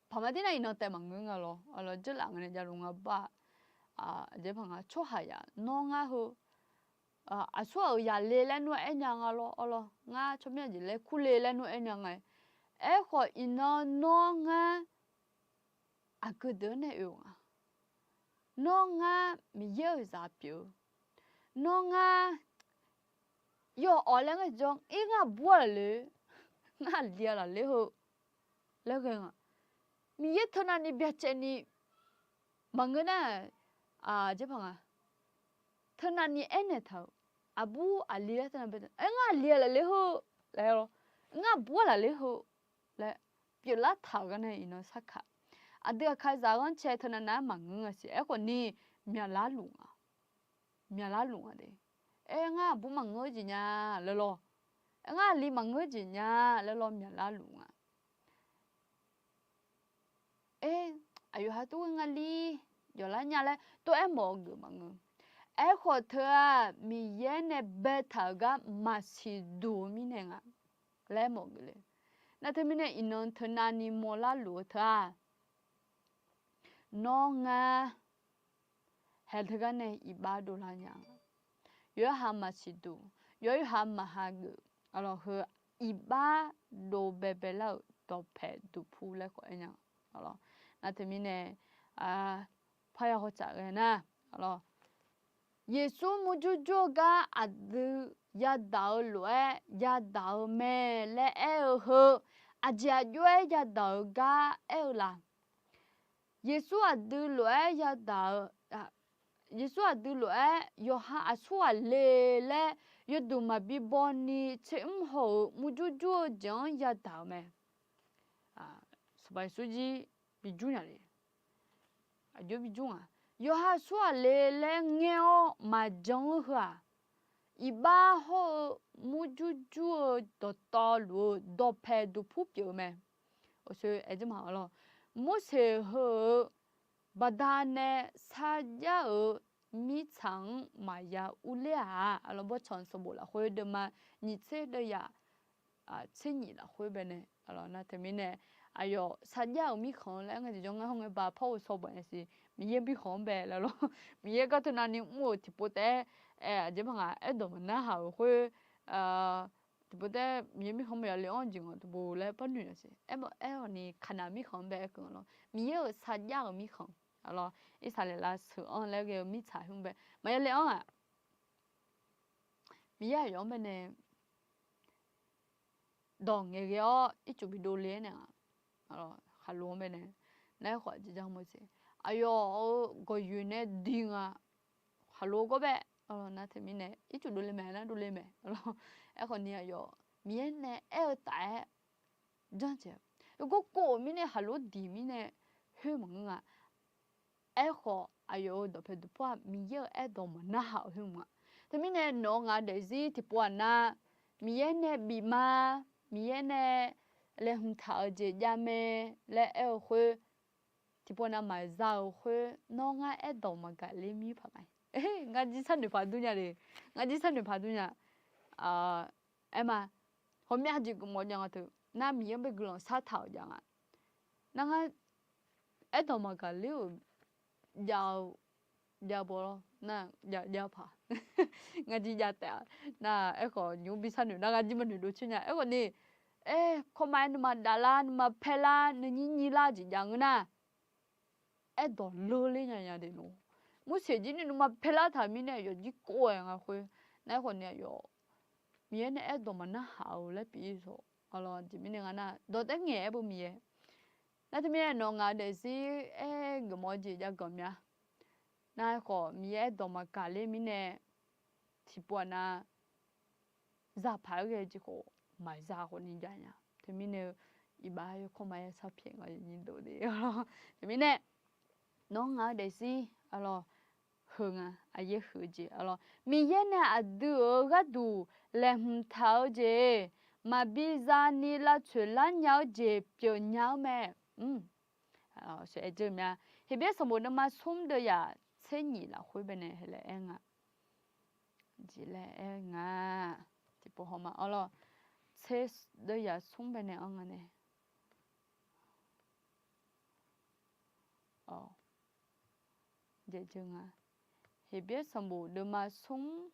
paqma dir nar iqnan taev maqngeur nga lawr, arlawr, dzeurlaf ngae nae javluf nga bar-aq, aqjeq paq nga, tsawrhaqzaq nawr ngar heu aqsur ghaq-euq yaqle laer nmr-aer aer nya nga lawr, arlawr, ngar tsawrmyanr aqjeq laer kurle laer nmr-aer aer nya nga. Aerkhawf iqnan nawr ngar aqgeu deuq-anr nae oe-euq nga. Nawr ngar Miqyaer-euq zaq pyeuf-eu, nawr ngar yawf-awq laer ngar jawr, ir ngar aqbur-a lafle, ngar aqli-a lafle heu laer ghae nga. Miqyaer teunavni byacaevni maqngeur nar, aqjeq paq nga, teunavni aernaeq taq-euq, aqbur aqli laer teunavni byacaev, aer, ngar aqli-a lafle heu laer lawr, ngar aqbur-a lafle heu laer pyeuflar taq-euq gar nae iqnan sarkaq, aqdui aqkaqzaq-anr cae teunav nav-aer maqngeur nga siq. Aerkhawf ni myaqlar luf nga. Myaqlar luf nga de. Aer, ngar aqbur maqngeur-eu jeq nya laer lawr, aer, ngar aqli maqngeur-eu jeq nya laer lawr myaqlar luf nga. Aer, aqyawf ha tov ghae nga li, yawqlar nya laer tov-aer mawf-eu geuf maqngeur. Aerkhawf teu-aq, Miqyaer nae baetaq-euq gar maqsiq duq-eu mirnae nga laer mawf geuf le. Nar teumirnae iqnan teunav ni mawrlar luf-eu teu-aq, nawr ngar hae teugar nae iqbax dovlar nya. Yawqha maqsiq duq, yawqha maqha geuf, heu iqbax dov baebae lar-euq dawqpae duqpur laer khawf aer nya. Nar teumirnae, parya hawtsaf ghae nar, Yeqsur murjur jur-eu gar aqdui yadaq-eu lof-aer yadaq-eu mae laer aer-eu heu, aqjeq aqjox-aer yadaq-eu gar aer-eu la? Yeqsur aqdui lof-aer yadaq-eu, Yeqsur aqdui lof-aer yawqha aqsur ghaq le laer yawduq maqbi baw ni tser mr haw-euq murjur jur-eu jeq-anr yadaq-euq mae. Sanqpaq Yeqsur jir bijur nya le. Aqjox bijur nga. Yawqha aqsur ghaq le laer ngaer-awr maqjan-eu heu-aq, iqbax hawr-eu murjur jur-eu dawqtawvluf-eu dawqpae duqpur pyeuf-eu mae. Aqsur aer jir ma lawr. Morseq heu-euq baqdanae sarjax-euq mirtsaq-anr maqya urler-aq, bawrtsanq sanqbof lafkhoer deuvma nyiq tser deuvyaq tser nyiq lafkhoer baenae, nar teumirnae aqyawf sarjax-euq mirkhanq laer ngar tiqjawr ngar hawr ngae ba par-eu sawbaq-aer siq, Miqyaer mirkhanq-anr bae laer lawr. Miqyaer gar teunavni mr-euq tiqpov taef-aer, aqjeq baqngaq aerdawq maqnarhaq-euq khoer, tiqpov taef-aer Miqyaer mirkhanq maqya le-anr jeq ngaq tiqpov laer par noeq-a siq. Aer, aer-awq ni Kaqnaq mirkhanq-anr bae aer keuv-a lawr. Miqyaer-euq sarjax-euq mirkhanq, aqlawr Irsaqleqlav sheuq-anr laer ghae-eu mirtsaq khoer-anr bae maqya le-anr-aq, Miqyaer aqyawf-anr baenae dawq ngaeqghae-awr ircuf bi dovle-aer nae, khaqlo-anr baenae, nar aerkhawf aqjeq jar mawr siq, aqyawf-euq gawqyoeq nae dui nga, khaqlo gawr bae, nar teumirnae ircuf dovle mae nar dovle mae, aerkhawf ni aqyawf Miqyaer nae aer-eu taf-aer janrjeq, gawrkov-euq mirnae khaqlo diq mirnae khoer maqngeur nga. Aerkhawf aqyawf-euq dawqpae duqpur-aq Miqyaer-euq aerdawq maqnarhaq-euq khoer maqngeur. Teumirnae nawq-eu ngaq-eu daefzir tiqpov-aq nar, Miqyaer nae bif ma, Miqyaer nae laeqhmq taq-eu jeq jav mae laer aer-eu khoer, tiqpov nav maqza-euq khoer nawr ngar aerdawq maqgaq ler mir paq nga. Ngar jir sharnoeq paq dur nya le. Ngar jir sharnoeq paq dur nya. Aer ma, ghawqmya jeq geufmawf jav nga teu. Nar Miqyaer-anr bae guiqlanq shartaq-euq jav nga. Nar ngar aerdawq maqgaq ler-euq jav-eu jav baw lawr. Nar jav jav paq. Ngar jir jav taef-a. Nar aerkhawf nymr bi sharnoeq nar ngar jir maqnoeq dov coer nya. Aerkhawf ni, aer, kawrma-aer nuima davlar nuima paerlar nuinyir nyirlar-eu jeq jav ngeur nar, aerdawq leurler nya nya de lor. Morseq jir ni nuima paerlar taq mirnae aqyawf jir kov-aer nga khoer. Nar aerkhawf ni aqyawf Miqyaer nae aerdawq maqnarhaq-eu laer pyeuf-ir sawq. Aqlawr jeq mirnae nga nar dawq taef ngaeq-aer beu Miqyaer. Nar teumirnae nawq-eu ngaq-eu daefzir aer geufmawf-eu jeq jav ganq mya. Nar aerkhawf Miqyaer aerdawq maqgaq ler mirnae tiqpov-aq nar, zaqpaq-aer ghae jeq khawf maqza khawf ni jav nya. Teumirnae-eu iqbax yawkawr ma-aer sarpyaeq nga nyi dov de. Teumirnae nawq-eu ngaq-eu daefzir, aqlawr, heu nga, aqyaer huiq-eu jeq, aqlawr, Miqyaer nae aqdui-euq gharduq laeqhmq taq-eu jeq maqbi zani lavtsoeq lar nya-eu jeq pyeuf nya-eu mae. Aer-eu mya, Heqbyaer sanqbof deuvma smr deuvyaq tser nyiq lafkhoer baenae laer aer nga. Jeq laer aer nga. Tiqpov hawma-awr lawr, tser deuvyaq smr baenae anr nga nae Awq, jaeq jeuq nga. Heqbyaer sanqbof deuvma smr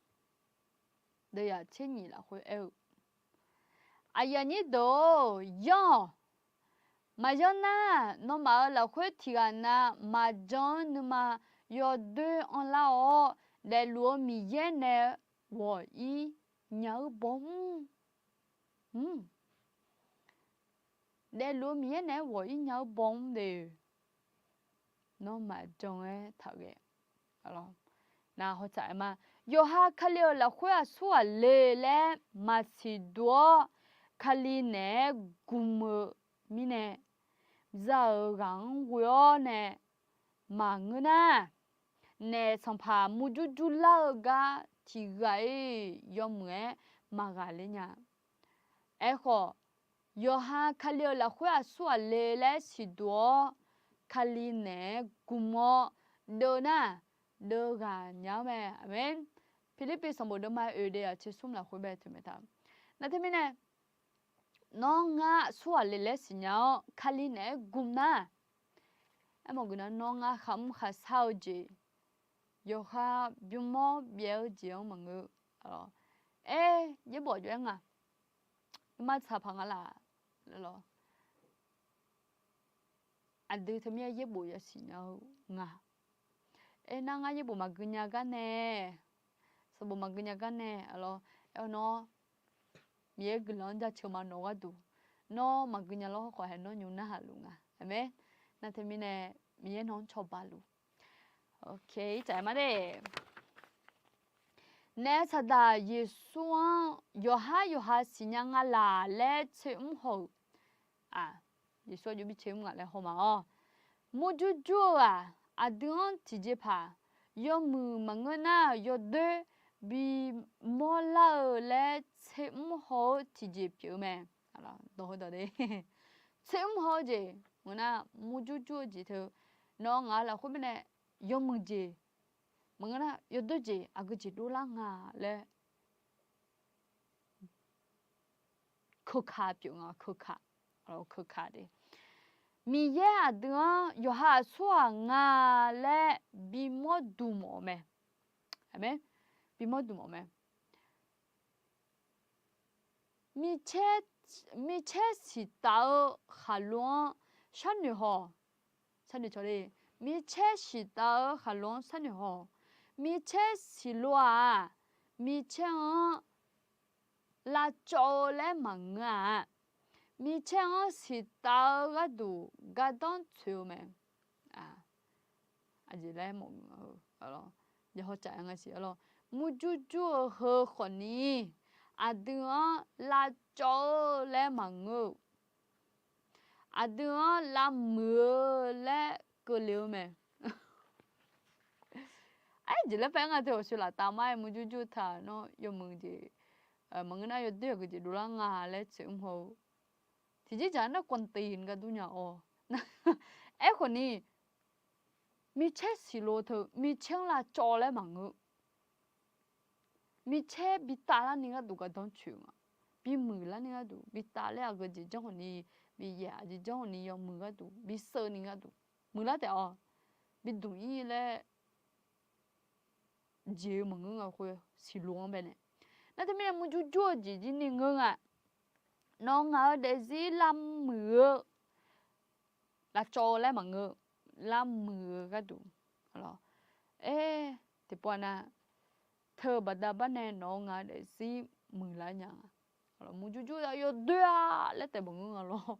deuvyaq tser nyiq lafkhoer aer-eu, aqyuif aqnyir deuq-or, yanr-awq. Maqyanr nar, nawmaf-euq lafkhoer tiqghaq nav maqjan-anr nuima yawdoer anrlar-awr, daefluf-eu Miqyaer nae ghawq-ir nya-eu bawr mr. Mr. Daefluf-eu Miqyaer naeq-aer ghawq-ir nya-eu bawr mr de. Nawr maqjan-aer taqghae. Nar hawtsaf-aer ma, yawqha Kali-euq lafkhoer aqsur ghaq le laer maqsiq duq-awr, Kali naeq-aer gm-eu mirnae, za-euq ghaq-anr ghoe-awr nae maqngeur nar, naef sanqpaq murjur jurlar-eu gar tiqghaq-iq yawmuiq-aer maqghaqler nya. Aerkhawf, yawqha Kali-euq lafkhoer aqsur ghaq le laer siqduq-awr, Kali naeq-aer gm-awr deuv nar, deuv ghaq nya-anr mae. Aqmeq. Pirlirpiv sanqbof deuvma oeq dev aqtser smr lafkhoer bae toeq mae ta. Nar teumirnae, nawr ngar aqsurghaq le laer siqnya-awr Kali naeq-aer gm nar, aermawf geuf nar nawr ngar kharmr kharshar-eu jeq, yawqha bymr-awr byaev-eu jeq-anr maqngeur. Aer, yaerbof jov-aer nga. Nuima tsaq paq nga laf. Aqdui teumirnae yaerbof yasiq nya-eu nga. Aernar ngar yaerbof maqgui nya gar nae, sanqbof maqgui nya gar nae, aqlawr, aer-awr nawr Miqyaer guiqlanq-anr jaceuq ma nawq-eu gharduq, nawr maqgui nya lawr hawrkhawf hae nawr nymr narhaq luf nga. Aqmeq. Nar teumirnae Miqyaer nawq-anr cawba luf. Oke, ircaf-aer ma de. Naef saqdaq Yeqsur-anr yawqhar yawqha siqnya nga laq laer tser mr haw-euq, Yeqsur-anr jov-ir tser mr nga laer haw ma-awr, murjur jur-eu-aq, aqdui-anr tiqjeqpaq yawmuiq maqngeur nar yawdoer bimawr lar-eu laer tser mr haw-eu tiqjeq pyeuf-eu mae. Dawq heudawq de, tser mr haw-eu jeq maqngeur nar, murjur jur-eu jeq teu, nawr ngaq-eu lafkhoer mirnae yawmuiq jeq maqngeur nar, yawdoer jeq aqgeu jeq dovlar nga laer keuka pyeuf nga, keuka, keuka de. Miqyaer aqdui-anr yawqha aqsurghaq nga laer bimawr duq mawf-eu mae. Aqmeq. Bimawr duq mawf-eu mae. Micaer, micaer siqtaf-eu khaqlo-anr sharnoeq haw. Sharnoeq cawq le. Micaer siqtaf-eu khaqlo-anr sharnoeq haw. Micaer siqlo-aq, micaer-anr lavcawv-eu laer maqngeur-a. Micaer-anr siqtaf-eu gharduq gardanr tsoeq-eu mae. Aqjeq laer mawf-eu, murjur jur-eu heu khawfni aqdui-anr lavcawv-eu laer maqngeur-eu, aqdui-anr lavmuiq-eu laer keuvle-eu mae. Aer, jeq laer paer nga teu awqshoe laftav mar-aer murjur jur taq nawr yawmuiq jeq maqngeur nar yawdoer aqgeu jeq dovlar nga laer tser mr haw-eu, tiqjeq jaq nar กวนตีน gar dur nya-awq. Aerkhawfni, micaer siqlo teu micaer-anr lavcawv laer maqngeur. Micaer bi tavlar ni gharduq gardanr tsoeq nga. Bimuiq lar ni gharduq, bi tavler aqgeu jeq janr khawfni, bi yaef aqjeq janr khawfni yawmuiq gharduq, bi sheuv ni gharduq, muiqlar taef-awq, bi dmq-ir laer jeq-eu maqngeur nga khoer siqlo-anr baenae. Nar teumirnae murjur jur-eu jeq jir ni ngeur nga. Nawq ngaq-eu daefzir lavmuiq-eu, lavcawv-eu laer maqngeur, lavmuiq-eu gharduq, aer, tiqpov nar, teu baqda barnae nawq-eu ngaq-eu daefzir muiqlar nya nga. Murjur jur yawdoer-a laer taef maqngeur nga lawr.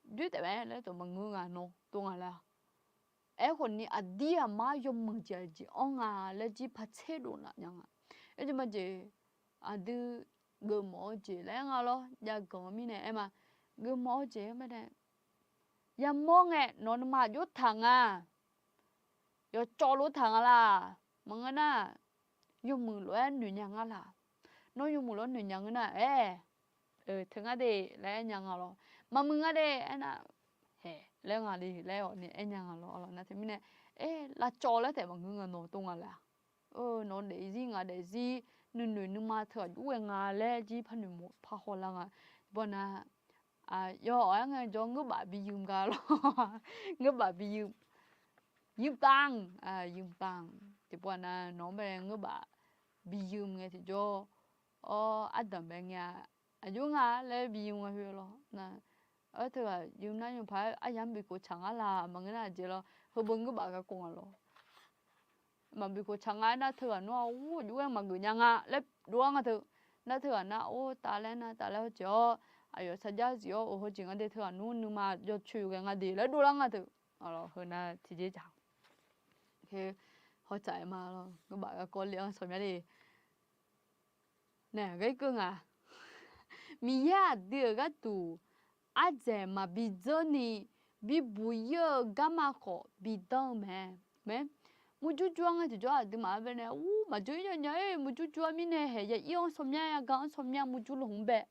Doer taef mae laer taef maqngeur nga nawr tov nga laer-a. Aerkhawfni aqdir aqmar yawmuiq jeq aqjeq anr nga laer jir par tser dov naf nya nga. Aerjeq majeq, aqdui geufmawf-eu jeq laer nga lawr, jav ganq-eu mirnae aer ma. Geufmawf-eu jeq-anr baenae yamawr ngae nawq-eu nuima aqjox taq nga, yawcawv lof taq nga laq. Maqngeur nar, yawmuiq lof-aer noeq nya nga laq. Nawr yawmuiq lof-aer noeq nya ngeur nar, aer, teu ngar de laer aer nya nga lawr. Maqmuiq nga de aernar, hae laer nga de laer awq ni aer nya nga lawr. Nar teumirnae, aer, lavcawv laer taef maqngeur nga nawr tov nga laq. Nawq-eu daefzir ngaq daefzir nuinoeq nuima teu aqjox ghae nga laer jir par noeqmawf par hawlar nga. Bawq nar, yawf awq-aer ngae jawr ngeurbav bi yum gar lawr. Ngeurbav bi yum, yum tanq, yum tanq. Tiqpov nar nawq-anr bae ngeurbav bi yum ngae tiqjawr, awr ardanq bae ngae-a, aqjox nga laer bi yum nga khoer lawr. Nar, aer, teughaq yum nar yawpaq-aer aryamq bikhof tsaq ngar laq maqngeur nar aqjeq lawr, heubeu ngeurbav garkawv nga lawr. Maqbi khof tsaq nga aernar teughaq nmr-a, or, aqjox ghae maqgeuf nya nga laer dovlar nga teu. Nar teughaq nar or tavlaer nar tavlaer hawjeq-awr, aqyawf sarjax zif-awr, or, hawjeq nga de teughaq nmr nuima jawrcoeq ghae nga de laer dovlar nga teu. Heu nar tiqjeq jaq. Hawtsaf-aer ma lawr, ngeurbav garkawv le-anr sawq mya de. Nae, ghae keuv nga. Miqyaer aqdui-euq gharduq ardzaeq maqbi dzeur ni bibuq-ir-eu garma khawf bidanr-eu mae. Mae, murjur jur-anr ngae tiqjawr aqduimaf-anr baenae ur maqdzeur-ir nya nya-aer murjur jur-a mirnae haeq ya ir-anr sawq mya ya gar-anr sawq mya murjur lawq-anr bae.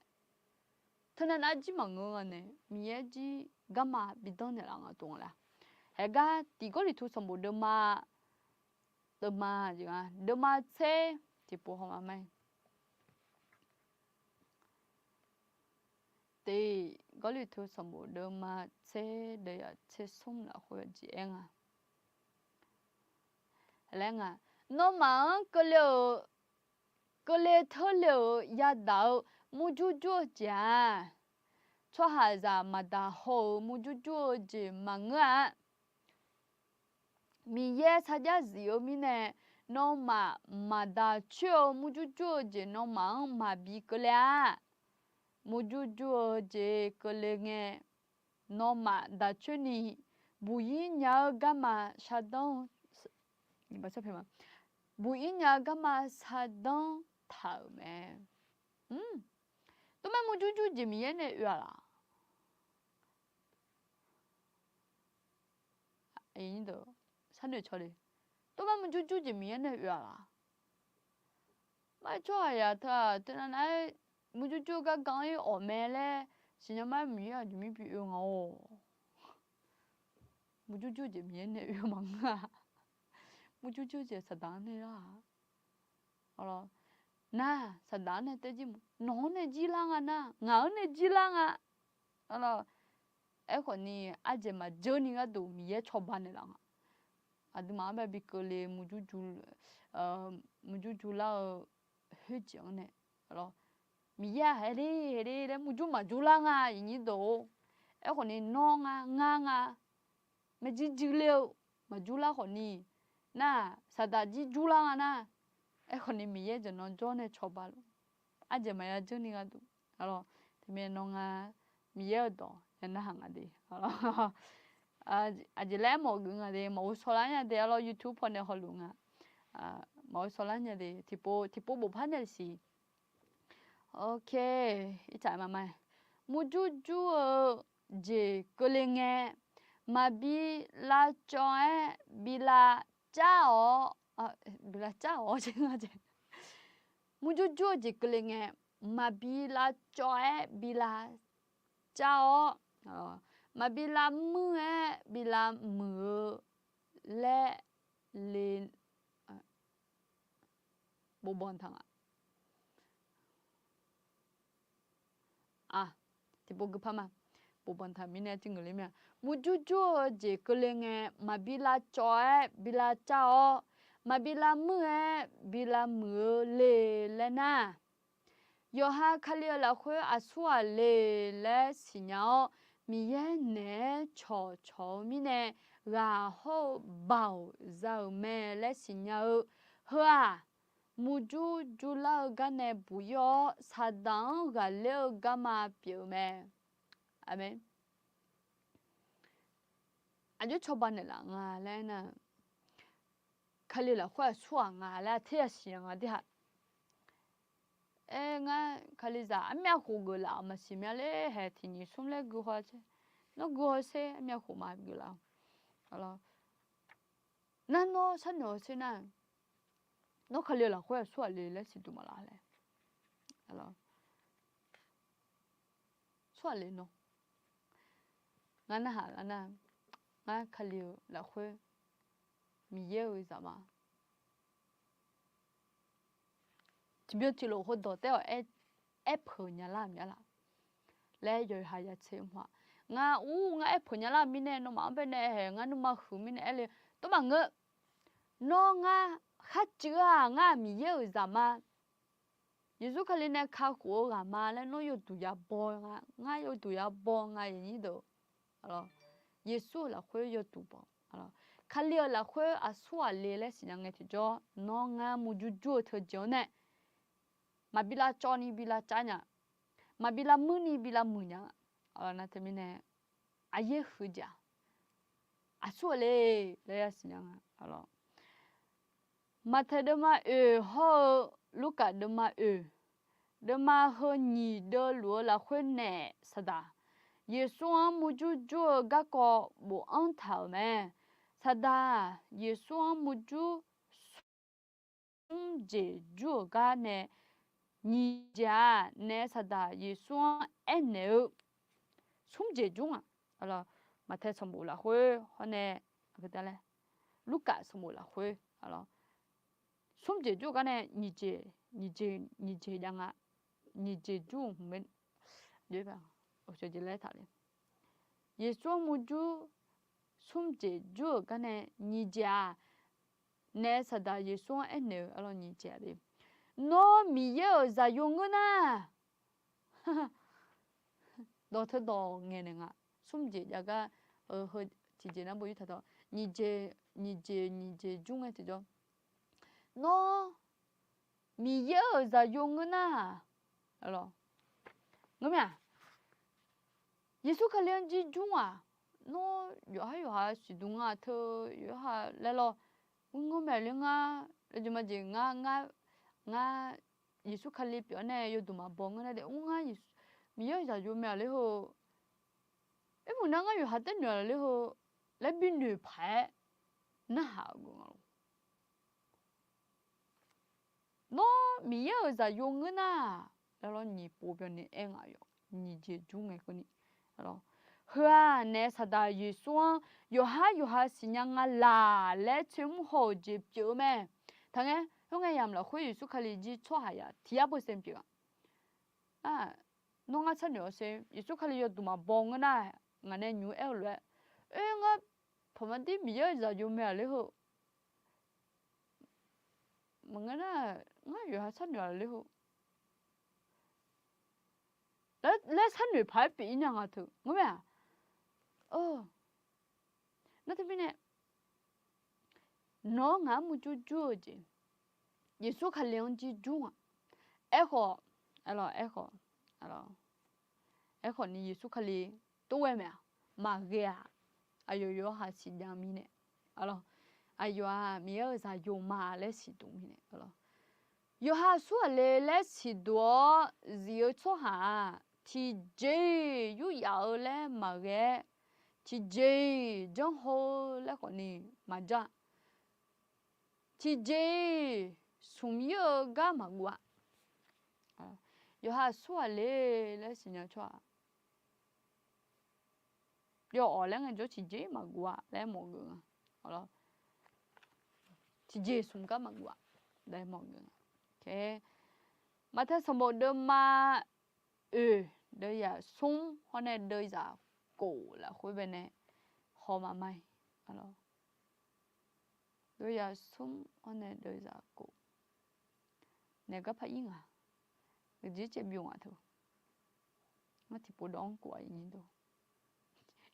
Teunav nav jir maqngeur nga nae Miqyaer jir garma bidanr naeqlaf nga tov nga laq. Aergar tiq Gawrliqtu sanqbof deuvma, deuvma jeq nga, deuvma tser tiqpov hawma ma. Tiq Gawrliqtu sanqbof deuvma tser deuvyaq tser smr lafkhoer jeq aer nga. Laer nga, nawmaf-anr keuvle-euq, keuvle teurle-euq yadaq-eu murjur jur-eu jeq-aq, tsawrhaqzaq maqdaq haw-euq murjur jur-eu jeq maqngeur-a. Miqyaer sarjax zif-eu mirnae, nawmaf maqdaq coer-eu murjur jur-eu jeq nawmaf-anr maqbi keuvle-a. Murjur jur-eu jeq keuvle ngae, nawmaf daq coer ni, buq-ir nya-eu garma shardanr, buq-ir nya-eu garma shardanr taq-euq mae. Tov mar murjur jur jeq Miqyaer nae oe-a laq? Sharnoeq cawle. Tov mar murjur jur jeq Miqyaer nae oe-a laq? Mar tsawrhaq yaq teu-aq teunav nav-aer murjur jur-eu gargan-ir awq mae laer siqnya mar Miqyaer aqjeq mir bi oe nga-or. Murjur jur jeq Miqyaer nae oe-eu maqngeur-a. Murjur jur jeq Saqdaq-anr nae lar-a. Nar, Saqdaq-anr nae taejir mq, nawq-anr nae jir lar nga nar, ngaq-anr nae jir lar nga. Aerkhawf ni, ardzaeq maqjeur ni gharduq Miqyaer cawba naeqlaf nga. Aqduimaf-anr bae bi keuvle murjur jur, murjur jur lar-eu khoerjeq-anr nae, Miqyaer-aq haeq le haeq le laer murjur maqjur lar nga, iqnyir deuq-or. Aerkhawf ni nawr nga ngar nga, maeqjir jir ler-eu maqjur lar khawf ni, nar-aq Saqdaq jir jur lar nga nar, aerkhawf ni Miqyaer jaqnan jawr nae cawba luf. Ardzaeq maqya jeur ni gharduq, teumirnae nawr ngar Miqyaer-euq dawq ya narhaq nga de. Aqjeq laer mawf geuf nga de, maqghovshaw lar nya de. Arlawr YouTube pawnae hawluf nga, maqghovshaw lar nya de. Tiqpov tiqpov bofpar nae siq. Ok, irtaq maqma. Murjur jur-eu jeq keuvle ngae, maqbi lavcawv-aer bi lavcar-awq, bi lavcar-awq jeq nga jeq. Murjur jur-eu jeq keuvle ngae, maqbi lavcawv-aer bi lavcar-awr, maqbi lavmuir-aer bi lavmuiq-eu laer le, bofbanq taq nga. Tiqpov geupar ma. Bofbanq taq mirnae tirngeq ler mir-a. Murjur jur-eu jeq keuvle ngae, maqbi lavcawv-aer bi lavcar-awr, maqbi lavmuir-aer bi lavmuiq-eu le laer nar, yawqha Kali-euq lafkhoer aqsur ghaq le laer siqnya-awr, Miqyaer naeq-aer cawqcawq-eu mirnae ghaq hawr-eu Baoq za-euq mae laer siqnya-eu heu-aq, murjur jurlar-eu gar nae buq-ir-awr, Saqdaq-anr ghaqler-eu garma pyeuf-eu mae. Aqmeq. Aqjox cawba naeqlaf nga laer nar, Kali-euq lafkhoer aqsur ghaq nga laer arteryaq siqnya nga de ha. Aer, ngar Kalizaq armyav khof geuflaf-euq maqsiq mya ler hae, tiq nyiq smr laer guihaw, nawr guihaw sher, armyav khof maqgeuflaf-eu. Nar nawr sharnoeq-eu sher nar, nawr Kali-euq lafkhoer aqsur ghaq le laer siqduq maqlaf laer. Aqsur ghaq le nawr, ngar narhaq lar nar, ngar Kali-euq lafkhoer Miqyaer-euq zaqma tiqbyan tiqlof heudawq taef-awq, aer peuq nya lar-euq mya laf laer yawqha ya tser mr-aq. Ngar ur ngar aer peuq nya lar-euq mirnae nawmaf-anr baenae haeq ngar nuima huiq mirnae aer le, tov maqngeur. Nawr ngar kharcuiv-aq, ngar-aq Miqyaer-euq zaqma, Yeqsur Kali nae kakhof-eu ghaq ma laer nawr yawduq ya baw nga, ngar yawduq ya baw nga, iqnyir deuq. Yeqsur-euq lafkhoer yawduq baw. Kali-euq lafkhoer aqsur ghaq le laer siqnya ngae tiqjawr, nawr ngar murjur jur-eu teujeq-anr nae, maqbi lavcawv ni bi lavcav nya, maqbi lavmuir ni bi lavmuiq nya. Nar teumirnae aqyaer huiq jeq-aq, aqsur ghaq le laer ya siqnya nga. Maqtaeq deuvma oeq hawr-eu Lurkaf deuvma oeq, deuvma heu nyiq deuv luf-eu lafkhoer nae, Saqdaq Yeqsur-anr murjur jur-eu garkawv bofanr taq-euq mae. Saqdaq Yeqsur-anr murjur smr jeq jur-euq gar nae nyiq jeq-aq, naef Saqdaq Yeqsur-anr aernaeq-eu smr jeq jur nga. Maqtaeq sanqbof lafkhoer hawr nae Lurkaf sanqbof lafkhoer, smr jeq jur-eu gar nae nyiq jeq, nyiq jeq, nyiq jeq jav nga. Nyiq jeq jur-eu hmq-aer, jeq laer taqle. Yeqsur-anr murjur smr jeq jur-euq gar nae nyiq jeq-aq, naef Saqdaq Yeqsur-anr aernaeq-eu arlawr nyiq jeq-aq le, Nawr Miqyaer-euq zaqyo ngeur nar, dawq teu dawq ngaeqnaeq nga. Smr jeq jav gar, heu tiqjeq nar bo yur taq dawq, nyiq jeq, nyiq jeq, nyiq jeq jur ngae tiqjawr, Nawr Miqyaer-euq zaqyo ngeur nar, ngeur mae-aq, Yeqsur Kali-anr jir jur-aq, nawr yawqhar yawqha siqduq nga teu, yawqha laer lawr, ngeur mae ler ngar, jeq majeq ngar, ngar, ngar Yeqsur Kali pyeuf-awr nae yawduq maqbaw ngeur nar de, mr ngar Miqyaer-euq zaqyo mae-aq ler heu, aermuiq nar ngar yawqha taer noeq-a ler heu laer bi noeq paq-aer narhaq-euq geuf nga lor. Nawr Miqyaer-euq zaqyo ngeur nar, laer lawr nyiq pov byanni aer nga yawf nyiq jeq jur ngae keuvni. Heu-aq naef Saqdaq Yeqsur-anr yawqhar yawqha siqnya nga laq laer tsoermr haw-euq jeq pyeuf-eu mae. Taqngae, khoerngae yamq lafkhoer Yeqsur Kali jir tsawrhaq yaq tiq yar percent pyeuf-a. Nawr ngar sharnoeq-awr sher, Yeqsur Kali yawduq maqbaw ngeur nar, ngaq nae nymq-mr aer-eu lof-aer, oer ngar paqmaqdir Miqyaer-euq zaqyo mae-aq ler heu, maqngeur nar, ngar yawqha sharnoeq-a ler heu laer sharnoeq paq-aer pyeuf-ir nya nga teu ngeur mae-aq. Nar teumirnae, nawq-anr ngaq-anr murjur jur-eu jeq, Yeqsur Kali-anr jir jur-aq. Aerkhawf, aerkhawf, aerkhawf ni Yeqsur Kali tov ghae mae-aq, maqghae-aq, aqyawf yawqha siqnya mirnae, aqyawf-aq Miqyaer-euq zaqyo ma laer siqduq mirnae, yawqha aqsurghaq le laer siqduq-awr zif-eu tsawrhaq-aq, tiqjeq-iq yuryaf-eu laer maqghae-aer, tiqjeq-iq janrhawr-eu laer khawfni maqjanr-a. Tiqjeq-iq smq-ir-eu gar maqguv-a. Yawqha aqsurghaq le laer siqnya-eu tsawrhaq, yawf-awq laer ngaejawr tiqjeq-iq maqguv-a laer mawf geuf nga. Tiqjeq smq gar maqguv-a laer mawf geuf nga. Maqtae sanqbof deuvma oeq deuvzaq smr hawr nae deuvzaq kof lafkhoer bae nae haw maqma-iq, deuvzaq smr hawr nae deuvzaq kof naeq gar par ir ngaq, uqjeq caev byov ngaq teu. Ngar tiqpov dawv-anr kof-a,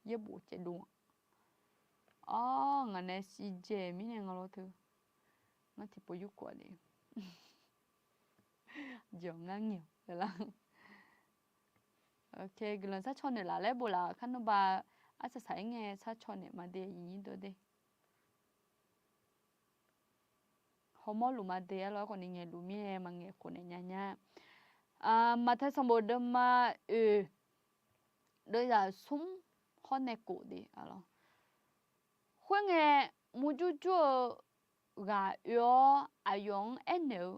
yaerbof caevdov-a. Awr, ngaq nae shivjae mirnae nga lawr teu. Ngar tiqpov yurkof-a de. Jeq-awq ngar ngaeq-awq laer lar. Guiqlanq sharcaw naeqlaf laer bof laf-euq kar nmr ba, arsaq saq-aer ngae sharcaw naeq ma de, iqnyir deuq de. Hawmawr luf ma de-aer lawr, aerkhawfni ngaeqluf mirnae maqngaeq khof naeq nya nya. Maqtae sanqbof deuvma oeq deuvzaq smr hawr nae kof de-a lawr. Khoerngae, murjur jur-eu ghaq oe-awr aqyawf-anr aernaeq-eu,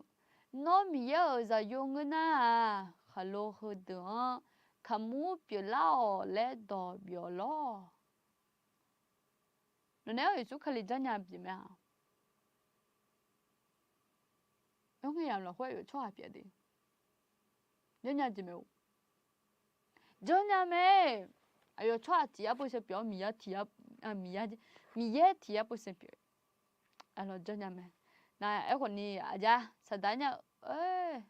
Nawr Miqyaer-euq zaqyo ngeur nar-aq, khaqlo heudeuq-anr kaqmur pyeuflar-awq laer dawq byawq lawr. Nawqnae-awr Yeqsur Kali janrnya jeq mae-a. Aer ngae yamq lafkhoer aqyawf tsawrhaq pyeuf de, janrnya jeq mae-o. Janrnya mae. Aqyawf tsawrhaq tiq yar percent pyeuf-awr, Miqyaer tiq yar, Miqyaer, Miqyaer tiq yar percent pyeuf. Aqlawq janrnya mae. Nar aerkhawfni aqja saqdaq nya-eu,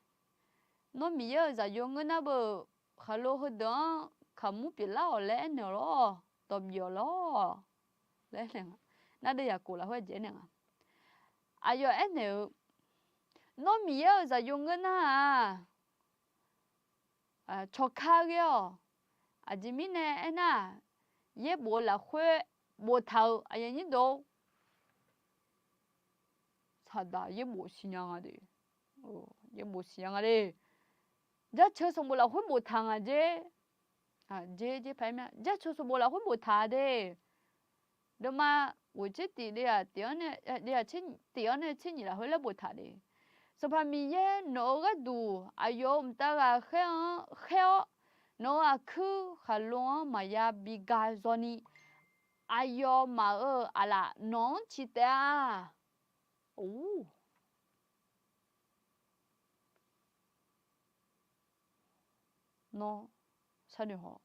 Nawr Miqyaer-euq zaqyo ngeur nar beu, khaqlo heudeuq-anr kaqmur pyeuflar-awq laer aernaeq-awq lawr, dawq bif-awq lawr laer aernaeq nga. Nar deuvzaq kof lafkhoer aqjeq aernaeq nga. Aqyawf aernaeq-eu, Nawr Miqyaer-euq zaqyo ngeur nar-aq, cawqka ghae-awq. Aqjeq mirnae aernar-aq, yaerbof-eu lafkhoer boftaq-euq aqyuif aqnyir deuq-or, saqdaq yaerbof siqnya nga de. Yaerbof siqnya nga de. Jaceuq sanqbof lafkhoer boftaq nga jer. Jer jer paq-aer mya, jaceuq sanqbof lafkhoer boftaq de. Deuvma ghoeqtser tif, deuvzaq tif-anr nae tser nyiq lafkhoer laer boftaq de. Sanqpaq Miqyaer nawq-euq gharduq aqyawf-euq mqtav ghaqkhaer-anr khaer-awr, nawq-euq aqkuir khaqlo-anr maqya bi ga zawni, Aqyawfmaf-euq aqlaf nawq-anr ciq taef-a. Or, nawr sharnoeq haw,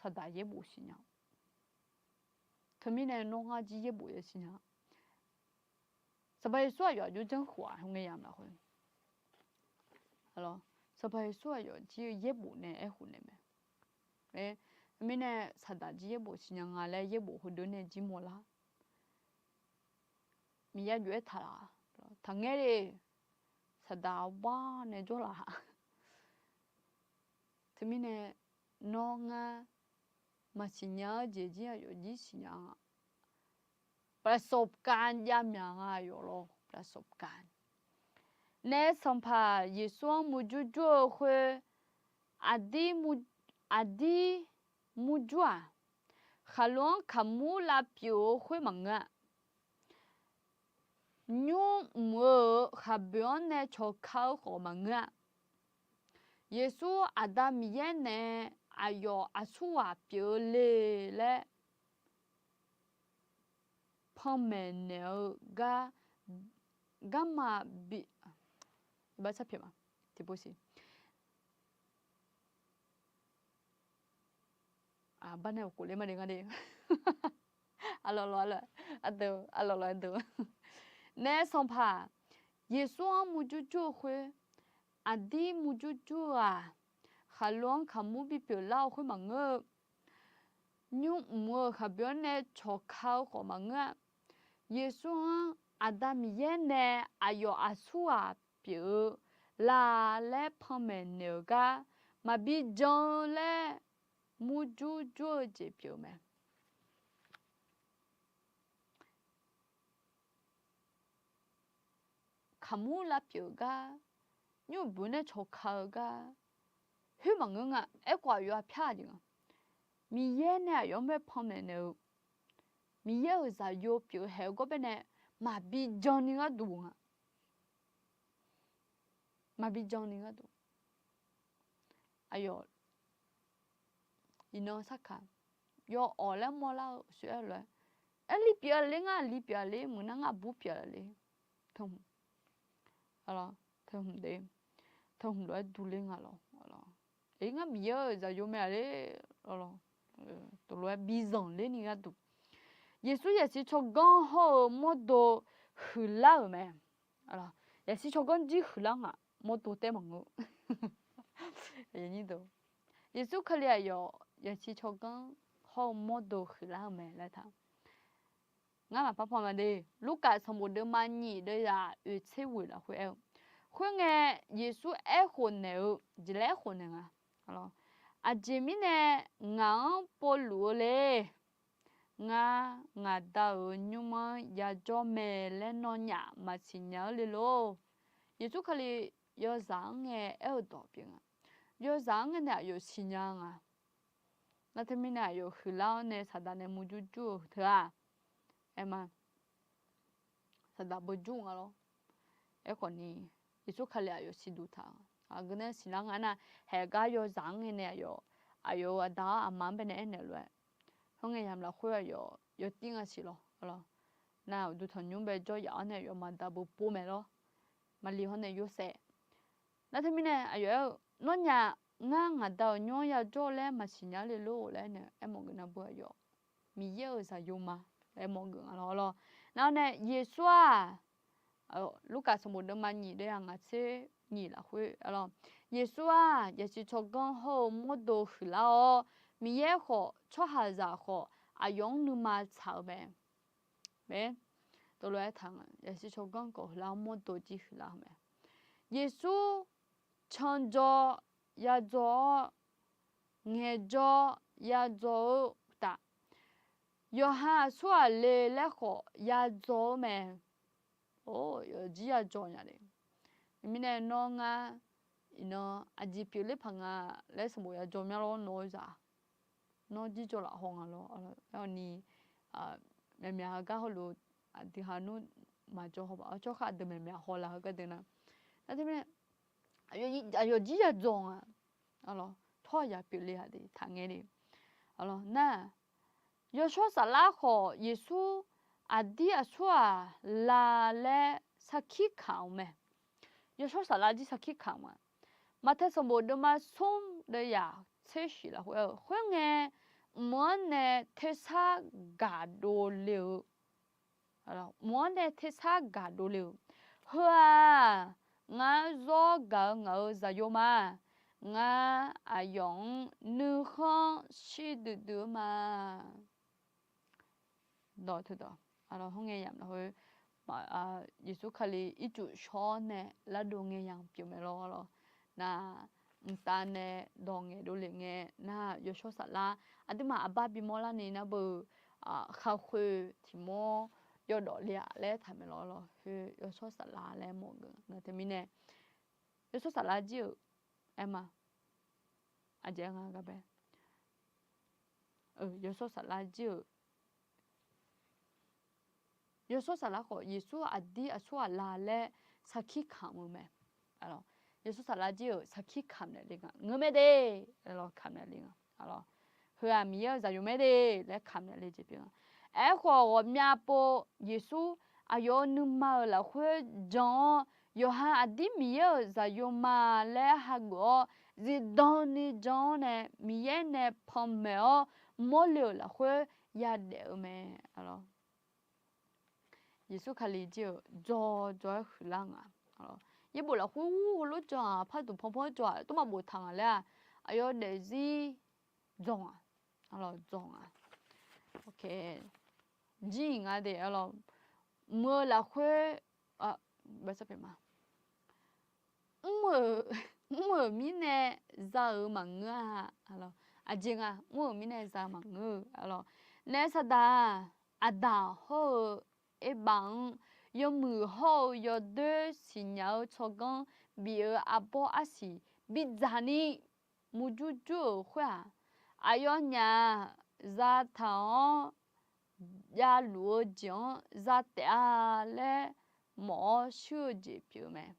Saqdaq yaerbof siqnya. Teumirnae nawr ngar jir yaerbof ya siqnya. Sanqpaq Yeqsur aqyawf aqjox janrkhof-aq, ngae yamq lafkhoer, Sanqpaq Yeqsur aqyawf jir-eu yaerbof nae aerkhof naeq mae. Teumirnae Saqdaq jir yaerbof siqnya nga laer yaerbof heudeuq nae jir mawrlar. Miqyaer jov-aer taq laf, taqngaer le. Saqdaq bar nae jawrlaf-a. Teumirnae nawr ngar maqsiqnya-eu jeq jir aqyawf jir siqnya nga. ประสบการณ์ javmyaq nga aqyawf lawr, ประสบการณ์. Naef Sanqpaq Yeqsur-anr murjur jur-eu khoer, aqdir murjur-aq, khaqlo-anr kaqmur lavpyeuf-eu khoer maqngeur-a. Nymrmq-eu khaqboeq-anr nae cawqka-eu khawf maqngeur-a. Yeqsur Aqda Miqyaer nae aqyawf aqsurghaq pyeuf-eu le laer panmaeq naeq-eu gar, garma bi, tiqpov siq. Bar nae khof ler ma de ngar de. Arlawq lawq, ardeuv, arlawq lawq ardeuv. Naef Sanqpaq Yeqsur-anr murjur jur-eu khoer, aqdir murjur jur-eu-aq, khaqlo-anr kaqmur bipyeuf lar-eu khoer maqngeur-eu, nymrmq-eu khaqboeq-anr nae cawqka-eu khawf maqngeur-a. Yeqsur-anr Aqda Miqyaer nae aqyawf aqsurghaq pyeuf-eu la laer panmaeq naeq-euq gar maqbi jan-eu laer murjur jur-eu jeq pyeuf-eu mae. Kaqmur lavpyeuf-eu gar, nymrbuq nae cawqka-eu gar, khoer maqngeur nga. Aerkhawf aqyawf aqpyar jeq nga. Miqyaer nae aqyawf-anr bae panmaeq naeq-eu, Miqyaer-euq zaqyo pyeuf-eu haeq-eu gawr bae nae maqbi jan ni gharduq nga. Maqbi jan ni gharduq. Aqyawf iqnan sarkaq, yawawf laer mawrlar-eu soer-aer lof-aer, aer, li pyeuf-a ler, ngar li pyeuf-a ler, meuq nar ngar aqbur pyeuf-a ler. Teu hmq, teu hmq de, teu hmq lof-aer durler nga lawr. Eq, ngar Miqyaer-euq zaqyo mae-a ler, tov lof-aer bizanq ler ni gharduq. Yeqsur yaqsiq tsawrganr hawr-eu mawrdo huiqlar-euq mae. Yaqsiq tsawrganr jir huiqlar nga, mawrdo taef maqngeur. Yeqsur Kali aqyawf yaqsiq tsawrganr hawr-eu mawrdo huiqlar-euq mae laer taq. Ngar maqpar pan ma de. Lurkaf sanqbof deuvma nyiq deuvyaq oeq tser ghoeq lafkhoer aer-eu, khoerngae Yeqsur aerkhof naeq-eu jeq laer aerkhof naeq nga. Aqjeq mirnae ngaq-anr povluf-eu le. Ngar ngaq Da-euq nymr-anr yajawr mae laer nawnyaf maqsiq nya-eu le lor. Yeqsur Kali yawzaq-anr ngae aer-eu dawq pyeuf nga. Yawzaq-anr ngae nae aqyawf siqnya nga. Nar teumirnae aqyawf huiqlar-awr nae Saqdaq nae murjur jur-eu teu-aq, aer ma, Saqdaq beujur nga lor. Aerkhawf ni, Yeqsur Kali aqyawf siqduq taq-a. Aqgeu nae siqlar nga nar, haeq gar yawzaq-anr ngae nae aqyawf, aqyawf-euq aqda-anr aqma-anr bae nae aernaeq lof-aer, khoerngae yamq lafkhoer aqyawf yawtir nga siq lawr. Nar uqduq tanqnymr bae jawr yaf-awr nae aqyawf maqda beupov mae lawr. Maqli hawr nae Yorsaev. Nar teumirnae aqyawf aer-eu, nawnyaf ngar ngaq Da-euq nymr-anr yajawr laer maqsiq nya le lor laer nae aermawf geuf nar beu aqyawf Miqyaer-euq zaqyo ma laer mawf geuf nga lawr lawr. Nar-awr nae Yeqsur-aq, Lurkaf sanqbof deuvma nyiq deuvyaq ngaq tser nyiq lafkhoer, Yeqsur-aq, yaqsiq tsawrganr hawr-eu mawrdo huiqlar-awr, Miqyaer khawf tsawrhaqzaq khawf aqyawf-anr nuima tsaq-eu mae. Mae, tov lof-aer taq nga, yaqsiq tsawrganr khawf huiqlar-awr mawrdo jir huiqlar-eu mae. Yeqsur canjawr yadzawr-awr, ngaeqjawr yadzawr-eu uqtaf, yawqha aqsurghaq le laer khawf yadzawr-eu mae. Or, yawjir yadzawr nya le. Teumirnae nawr ngar iqnan aqjeq pyeufler paq nga laer sanqbof yadzawr myanr lawr nawq-eu zaq. Nawr jirjawr lafhaw nga lawr. Aerkhawf ni, myaqmyaq heugar hawluf aqdui ha nmr maqjawr haw baq-awr tsawrkhav aqdui myaqmyaq haw laf heugar deuq nar, nar teumirnae aqyawf jir yadzawr nga. Tsawrhaqzaq pyeufle-aq de taqngae de. Nar, Yawshawr Saflar khawf, Yeqsur aqdir aqsur-aq la laer sarkir kamq-eu mae. Yawshawr Saflar jir sarkir kamq-a. Maqtae sanqbof deuvma smr deuvyaq tser shif lafkhoer-eu, khoerngae, mq-anr nae tersar gaqdov le-eu, mq-anr nae tersar gaqdov le-euq, Heu-aq, ngar zawr gaq-eu ngaq-euq zaqyo ma. Ngar aqyawf-anr nuikhanr shir duidui-eu ma. Dawq teudawq, arlawr, hawr ngae yamq lafkhoer, Yeqsur Kali ircuf shawr nae lardov ngae yamq pyeuf mae lawr, arlawr. Nar, mqtav nae dawq ngaeqdov lef ngae nar, Yawshawr Saflar aqduimaf aqbar bimawr larni nar beu, khaqkhoeq tiq mawr yawdawf le-aq laer taq mae lawr, arlawr. Khoer Yawshawr Saflar laer mawf geuf-a. Nar teumirnae, Yawshawr Saflar jir-euq aer ma. Aqjeq nga gar bae, Yawshawr Saflar jir-euq, Yawshawr Saflar khawf, Yeqsur aqdir aqsur aqla laer sarkir kamq-eu mae. Yawshawr Saflar jir-euq sarkir kamq naeq le nga, ngeur mae de, kamq naeq le nga. Heu-aq Miqyaer-euq zaqyo mae de laer kamq naeq le jeq pyeuf nga. Aerkhawf, ghawqmya pov Yeqsur aqyawf-euq nuima-euq lafkhoer jan-awr, yawqha aqdir Miqyaer-euq zaqyo ma laer hageuf-awr, zifdan ni jan-awr nae Miqyaer nae panmaeq-awr mawrle-euq lafkhoer yadaef-eu mae, arlawr. Yeqsur Kali jir-euq jawr jawr-aer huiqlar nga. Yaerbof lafkhoer heulof jan-aq, par duq panpan-aer jan-aq, tawrmaf boftaq nga laer-aq, aqyawf daefzir dzawq-aq, dzawq-aq, jir-iq nga de, arlawr. Mq-eu lafkhoer, mr-euq mirnae za-euq maqngeur-a, arlawr. Aqjeq nga, mr-euq mirnae za-eu maqngeur-eu, arlawr. Naef saqdaq-aq, aqdaq hawr-eu erbav-anr, yawmuiq hawr-eu yawdoer siqnya-eu tsawrganr bif-eu arbawr arsiq bidzaq ni murjur jur-euq khoer-aq, aqyawfnyaf zataq-awr javluf-eu jeq-anr za taef-a laer mawf-awr shuir-eu jeq pyeuf-eu mae.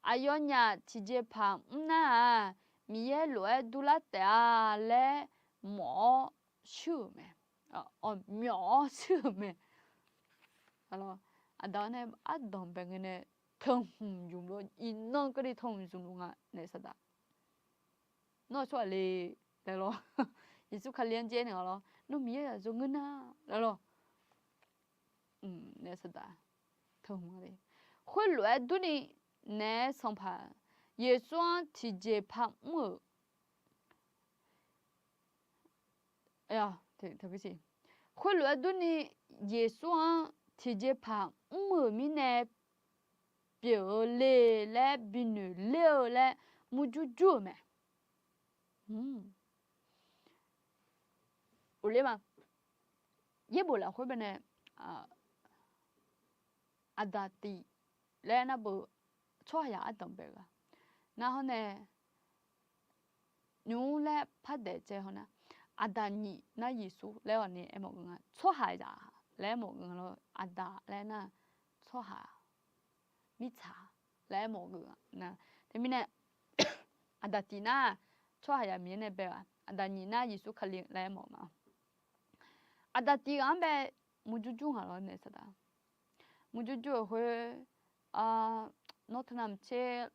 Aqyawfnyaf tiqjeqpaq mr nar-aq, Miqyaer lof-aer durlar taef-a laer mawf-awr shuir-euq mae. Myawf-awr shuir-euq mae. Aqdaq-awr nae ardanq bae ngae nae teuhmq zmq luf-eu, iqnan keuvle teuhmq zmq luf nga naef saqdaq. Nawr-eu tsawrhaq le laer lawr. Yeqsur Kali-anr jaer naeq-awq lawr. Nawr Miqyaer-euq zaqyo ngeur nar laer lawr. Naef saqdaq teuhmq le. Khoerlof-aer durni, naef sanqpaq Yeqsur-anr tiqjeqpaq mr-euq Khoerlof-aer durni, Yeqsur-anr tiqjeqpaq mr-euq mirnae pyeuf-eu le laer binoeq ler-eu laer murjur jur-euq mae. Ur ler ma. Yaerbof lafkhoer baenae Aqdaq tiq laer nar beu tsawrhaqzaq ardanq bae-eu-a. Nar hawr nae nymr laer par daef caev haw nar, Aqdaq nyiq nar Yeqsur laer awq ni aermawf geuf nga. Tsawrhaqzaq laer aermawf geuf nga lawr. Aqdaq laer nar tsawrhaq, mirtsaq laer aermawf geuf nga. Teumirnae Aqdaq tiq nar tsawrhaqzaq Miqyaer nae bae-aq, Aqdaq nyiq nar Yeqsur Kali laer aermawf ma. Aqdaq tiq ghaq-anr bae murjur jur nga lawr naef saqdaq. Murjur jur-euq khoer, nawr teunav maqtser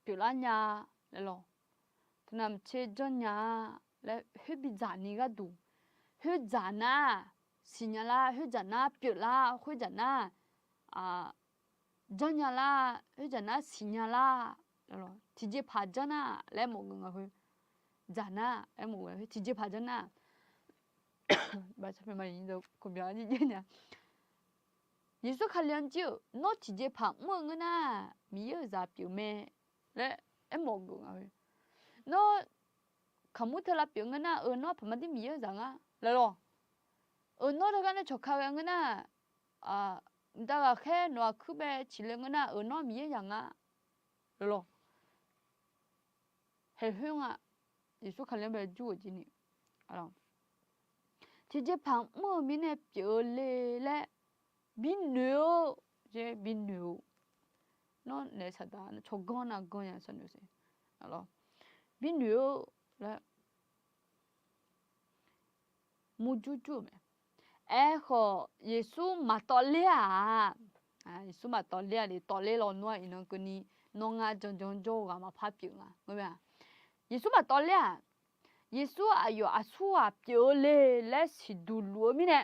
pyeuflar nya laer lawr, teunav maqtser janrnya laer khoer bidzaq ni gharduq, khoerdzaq nar siqnya lar, khoerdzaq nar pyeuflar, khoerdzaq nar janrnya lar, khoerdzaq nar siqnya lar, tiqjeqpaq janr nar laer mawf geuf nga khoer. Dzaq nar aermawf geuf khoer tiqjeqpaq janr nar Yeqsur Kali-anr jir-euq nawr tiqjeqpaq mr-eu ngeur nar, Miqyaer-euq zaq pyeuf mae laer aermawf geuf nga khoer. Nawr kaqmur teular pyeuf ngeur nar-euq nawr paqmaqdir Miqyaer-euq zaq nga laer lawr. Euq nawr teugar nae cawqka ghae ngeur nar, mqtav ghaqkhaer nawq-aq kuir bae ciqle ngeur nar-euq nawr Miqyaer zaq nga laer lawr. Haeqkhoer nga, Yeqsur Kali-anr bae jur-euq jir ni, tiqjeqpaq mr-eu mirnae pyeuf-eu le laer binoeq-eu jeq, binoeq-eu. Nawr naef saqdaq tsawrganr nav ganr nya saqnoeq se, binoeq-eu laer murjur jur-euq mae. Aerkhawf, Yeqsur maqtawv ler-aq, Yeqsur maqtawv ler-a le, tawv ler lawnmr-aq iqnan keuvni, nawr ngar janjan jawr-eu ghaq maqpar pyeuf nga. Yeqsur maqtawv ler-aq, Yeqsur aqyawf aqsurghaq pyeuf-eu le laer siqduq luf-eu mirnae,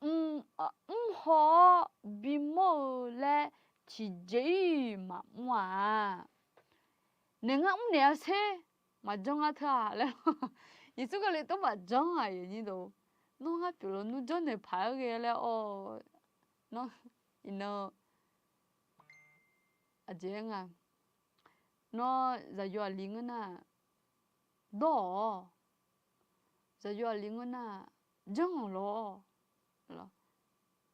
mrhaw-awr bimawr-eu laer tiqjeq-iq maqmr-a. Naeq ngar mrnaeq-a sher, maqjanr ngar teu-aq laer, Yeqsur Kali tawv maqjanr-aq, nawr ngar pyeuf lawnmr janrnaeq paq-aer ghae laer-awr, nawr iqnan aqjeq-aer nga, nawr zaqyo aqli ngeur nar dawr-awq, zaqyo aqli ngeur nar janr-awq lawr.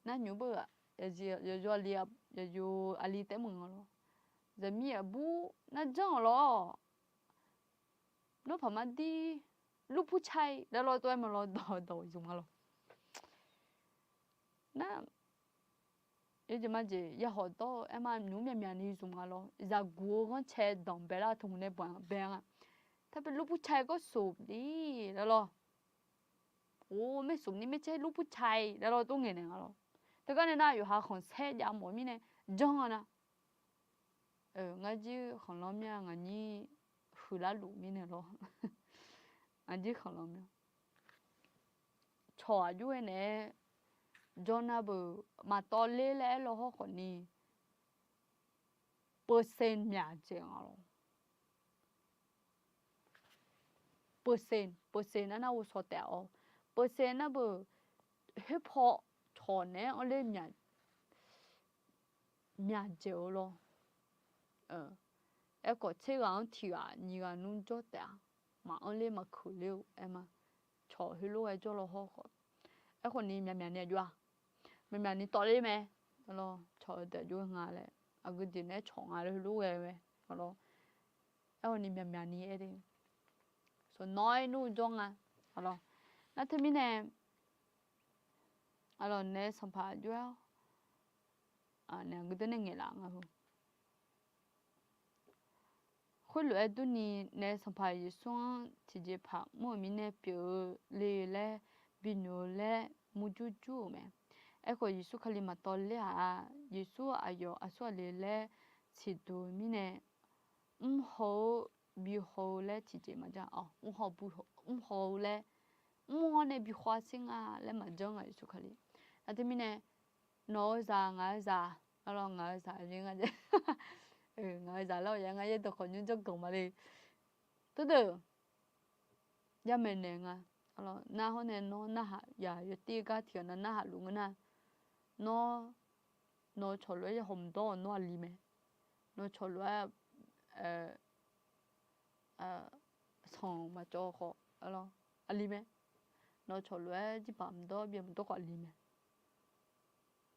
Nar nymq beu-aq, zaqyo aqli, zaqyo aqli taef maqnga lawr. Zaqmiq aqbur nar janr-awq lawr. Nawr paqmar dir lurpur ca-i laer lawr tov-aer ma lawr dawq dawq zmq nga lawr. Nar, jeq ma jeq yahawq dawr-eu aer ma nymq myaqmyaq ni zmq nga lawr. Zaqguq-eu ghanrcae danqbae lar teu hmq nae banq bae nga. Taqbae lurpur ca-i gawr soq ni laer lawr. Or, maersmq ni maercaer lurpur ca-i laer lawr tov ngaeqnaeq nga lawr. Teugar nae nar yawqha khanqsaer jav mawf-eu mirnae janr-a nar, ngar jir khanqlanr mya ngaq nyir huiqlar luf mirnae lawr. Ngaq jir khanqlanr mya cawq aqjox-aer naeq-aer jawr nar beu, maqtawv ler laer aer law hawr khawf ni, peusen myaqdzaeq nga lawr. Peusen, peusen nar nar ghovshaw taef-awr, peusen nar beu, khoerpaw cawq naeq-aer anr ler myaqdzaeq-eu lawr. Aerkhawf tser ghaq-anr tiq ghaq nyiq ghaq nmr jawr taef-a. Maqanr ler maqkeuq ler-eu aer ma. Cawq heulof ghae jawr law hawr khawf, aerkhawf ni myaqmyaq ni aqjox-a, myaqmyaq ni tawv ler mae. Cawq-eu deuq aqjox nga laer, aqgeu jeq naeq-aer cawq nga laer heulof ghae mae. Aerkhawf ni myaqmyaq ni aer de, sawqnawr-aer nmr jawr nga. Nar teumirnae, aqlawq naeq-aer sanqpaq aqjox-aer, naeq aqgeu deuq nae ngaeqlaf nga heu. Khoerlof-aer durni, naef Sanqpaq Yeqsur-anr tiqjeqpaq mr-euq mirnae pyeuf-eu le laer binoeq-eu laer murjur jur-euq mae. Aerkhawf, Yeqsur Kali maqtawv ler-aq, Yeqsur aqyawf aqsur aqli laer siqduq-eu mirnae, mrhaw-eu bihaw-eu laer tiqjeq maqjanr-a. Mrhaw-eu laer, mr-awr nae bihaw-a sher nga laer maqjanr nga Yeqsur Kali. Nar teumirnae, nawq-eu zaq ngaq-eu zaq, aqlawq ngaq-eu zaq, ngaq-eu zaq laer-awq ya ngar yaerdawq khawf nymr janrganq ma le. Teudeuq yamaeq naeq nga. Nar hawr nae nawr narhaq yaq yawtir gar tiqghaq nav narhaq luf ngeur nar, nawr, nawq-eu cawq lof-aer yahaw mqdawr-awq nawr aqli mae. Nawq-eu cawq lof-aer sanq maqcawv khawf, aqli mae. Nawq-eu cawq lof-aer jirbaq mqdawr byav mqdawr khawf aqli mae.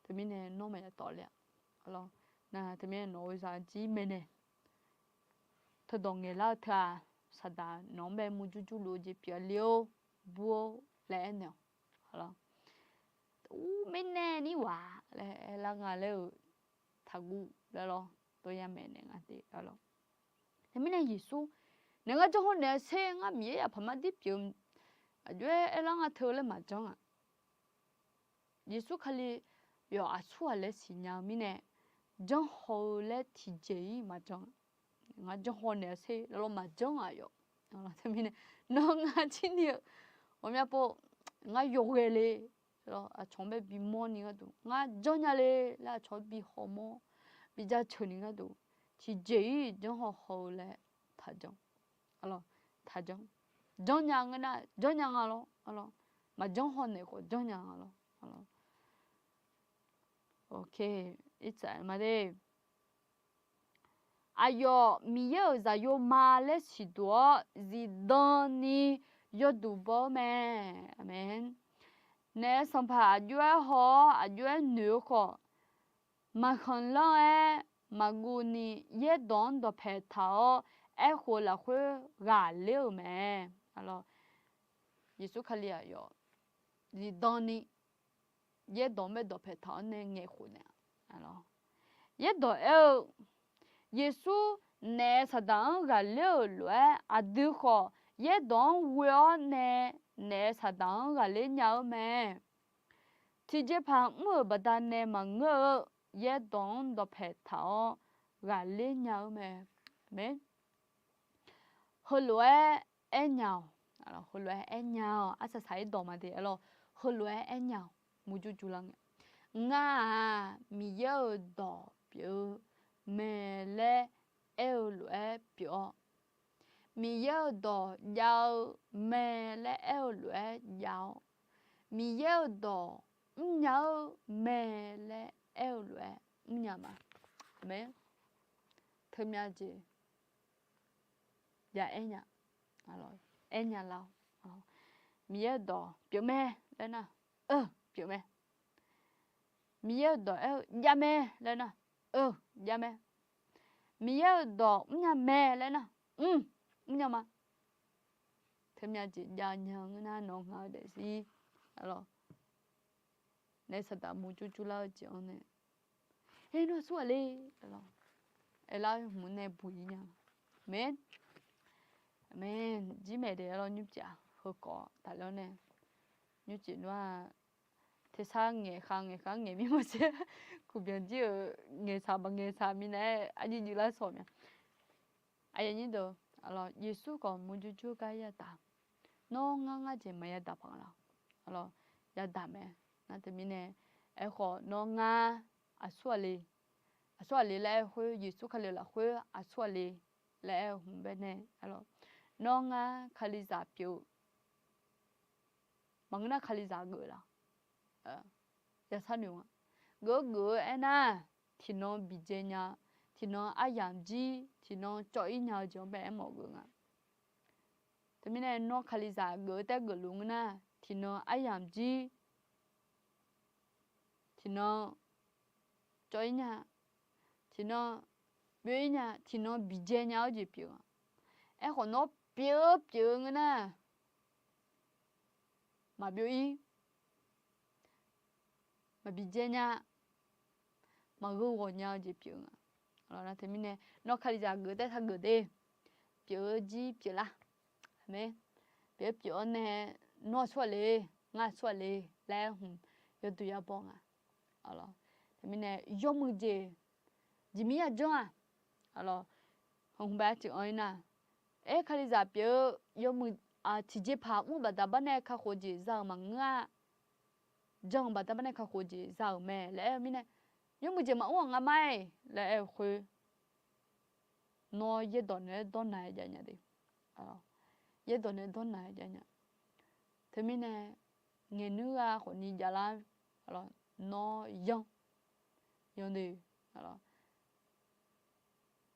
Teumirnae nawr maqya tawv le-a. Nar teumirnae nawq-eu zaq jir maeqnaeq, teudawq ngaeqlar-eu teu-aq, saqdaq nawq-anr bae murjur jurluf-eu jeq pyeuf-a le-or, bur-or laer aernaeq-awq. Ur, maeqnaeq nir ghaq laer aerlar nga laer-euq taqguv laer lawr, tov yamaeq naeq nga te lawr. Teumirnae Yeqsur, naeq ngar janr haw naeq-a sher, ngar Miqyaer yaqpaq mar dir pyeuf, aqjox-aer aerlar nga teu laer maqjanr-aq. Yeqsur Kali yawf aqsur ghaq laer siqnya-eu mirnae, janr haw-eu laer tiqjeq-ir maqjanr. Ngar janr haw naeq-a sher laer lawr maqjanr-aq yawf. Teumirnae nawr ngar jir ni-eu ghawqmya pov, ngar yawghae le, aqcawq-anr bae bimawr ni gharduq, ngar janrnya le laer aqcawq-anr bi hawmawr, bi jaceuq ni gharduq, tiqjeq-ir janr haw haw-eu laer taqjanr. Taqjanr. Janrnya ngeur nar janrnya nga lawr. Maqjanr haw naeq khawf janrnya nga lawr. Aqyawf Miqyaer-euq zaqyo ma laer siqduq-awr, zifdan ni yawduq baw-eu mae. Aqmeq. Naef Sanqpaq aqjox-aer haw-awr aqjox-aer noeq-eu khawf, maqkhanqlanr-aer maqguv ni yaerdawq-anr dawqpae taq-awr, aerkhof lafkhoer ghaqler-euq mae. Yeqsur Kali aqyawf zifdan ni yaerdawq-anr bae dawqpae taq-awr nae ngaeqkhof naeq-a. Yaerdawq aer-eu, Yeqsur naef saqdaq-anr ghaqler-euq lof-aer aqdui khawf yaerdawq-anr ghoe-awr nae naef saqdaq-anr ghaqler nya-eu mae. Tiqjeqpaq mr-euq baqdanae maqngeur-eu, yaerdawq-anr dawqpae taq-awr ghaqler nya-eu mae. Heulof-aer aernya-awq. Heulof-aer aernya-awq. Arsaq saq-ir dawq maqde, arlawr, heulof-aer aernya-awq. Murjur jurlar ngae, ngar-aq Miqyaer-euq dawq pyeuf-eu mae laer aer-eu lof-aer pyeuf-awr, Miqyaer-euq dawq jav-eu mae laer aer-eu lof-aer jav-awr, Miqyaer-euq dawq mrnya-eu mae laer aer-eu lof-aer mrnya ma. Aqmeq. Teumyav jeq ya aer nya, aer nya lar-awq. Miqyaer-euq dawq pyeuf mae laer nar, pyeuf mae. Miqyaer-euq dawq aer-eu jav mae laer nar, jav mae. Miqyaer-euq dawq mrnya mae laer nar, mr, mrnya ma. Teumyav jeq jav nya ngeur nar, nawr ngaq-eu daefzir, arlawr, naef saqdaq murjur jurlar-eu jeq-anr nae, aer, nawr aqsurghaq le, arlawr, aerlar-eu hmq nae buq-ir nya. Aqmeq. Aqmeq. Jir maeq daef, arlawr, nymrcif-aq heukawv taqler-awr nae, nymrcif nawr-aq tersar ngaeqkhav ngaeqkhav ngaeq mir mawr sher, kuqbyanq jir-euq ngaeqsaq maqngaeqsaq minav-aer arjir juif lar sawq mya. Aqyuif aqnyir deuq, arlawr, Yeqsur khawf murjur jur gar yadaq. Nawr ngar ngar jeq maqya daq paq nga laf? Arlawr, yadaq mae. Nar teumirnae, aerkhawf nawr ngar aqsurghaq le, aqsurghaq le laer aer-eu khoer, Yeqsur Kali-euq lafkhoer aqsurghaq le laer aer-eu hmq baenae, arlawr, nawr ngar Kalizaq pyeuf-eu maqngeur nar, Kalizaq geuf laf? Yasar noeq nga. Geuf-eu geuf-eu aernar, tiqnan biqdzae nya, tiqnan aryamq jir, tiqnan cawv-ir nya-eu jeq-anr bae aermawf geuf nga. Teumirnae nawr Kalizaq geuf-eu taef geufluf ngeur nar, tiqnan aryamq jir, tiqnan cawv-ir nya, tiqnan byov-ir nya, tiqnan biqdzae nya-eu jeq pyeuf nga. Aerkhawf nawr pyeuf-eu pyeuf-eu ngeur nar, maqbyov-ir, maqbi dzae nya, maqgheu ghawq nya-eu jeq pyeuf nga. Nar teumirnae nawr Kalizaq geuf taef taq geuf de, pyeuf-eu jir pyeuflar. Pyeuf-eu pyeuf-awr nae, nawr aqsurghaq le, ngar aqsurghaq le laer hmq yawduq yabaw nga. Teumirnae yawmuiq jeq jeqmir yajanr-aq, hmq bae arcuiv anr-ir nar, aer, Kalizaq pyeuf-eu yawmuiq tiqjeqpaq mr-eu baqda bar nae kakhof jeq za-euq maqngeur-a. Jan-eu baqda bar nae kakhof jeq za-euq mae laer aer-eu mirnae, yawmuiq jeq maqmr-aq nga ma-iq laer aer-eu khoer, nawr yaerdawq naeq-aer dawrnaq-aer jav nya de. Yaerdawq naeq-aer dawrnaq-aer jav nya. Teumirnae ngaeqnuir gha khawfni javlar, nawr yanr, yanr de.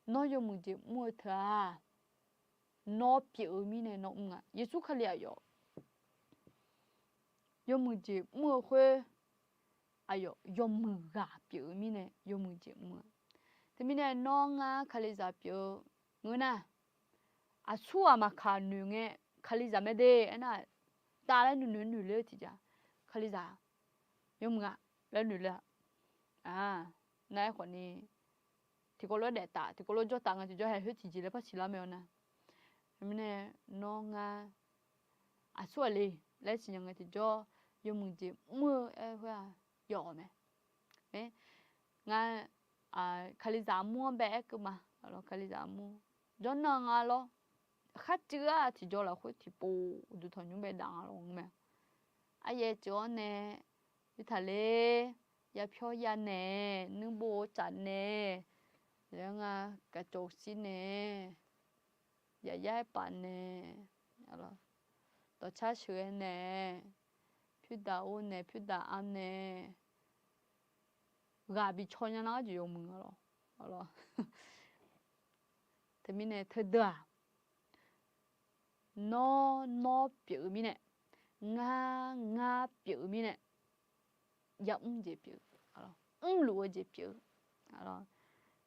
Nawr yawmuiq jeq mr-eu teu-aq, nawr pyeuf-eu mirnae nawr mr nga. Yeqsur Kali aqyawf yawmuiq jeq mr-eu khoer, aqyawf yawmuiq ghaq pyeuf-eu mirnae yawmuiq jeq mr-a. Teumirnae nawr ngar Kalizaq pyeuf-eu ngeur nar, aqsur ghaq maqkaq noeq ngae, Kalizaq mae de aernar, tavlaer noeq noeq noeq ler-eu tiqjeq, Kalizaq yawmuiq ghaq laer noeq ler-a. Nar aerkhawfni, tiqkawv lof-aer daef taf, tiqkawv lof-aer jawr taf nga tiqjawr haeq khoer tiqjeq laer par siqlar mae-awr nar. Teumirnae nawr ngar aqsur ghaq le laer siqnya ngae tiqjawr, yawmuiq jeq mr-eu aer khoer-aq, yawf-awq mae. Ngar Kalizaq armur-anr bae aerkeuv ma. Kalizaq armur jawrnan nga lawr. Kharcuiv-a tiqjawr lafkhoer tiqpov uqduq tanqnymr bae dav nga lawr mae. Aryaef ceuq-awr nae, yawtaq le, yapyawr yanaeq, nuirbo tsaf naeq, laer nga, gaqcawq sir naeq, yaqyar aerpaf naeq, dawqcar sheuqghae naeq, pyurdaq or naeq, pyurdaq arm naeq, ghaq bi caw nya nar jeq yawmuiq nga lawr. Teumirnae teudeuq-aq, nawr nawr pyeuf-eu mirnae, ngar ngar pyeuf-eu mirnae, yamr jeq pyeuf, mrluf-eu jeq pyeuf.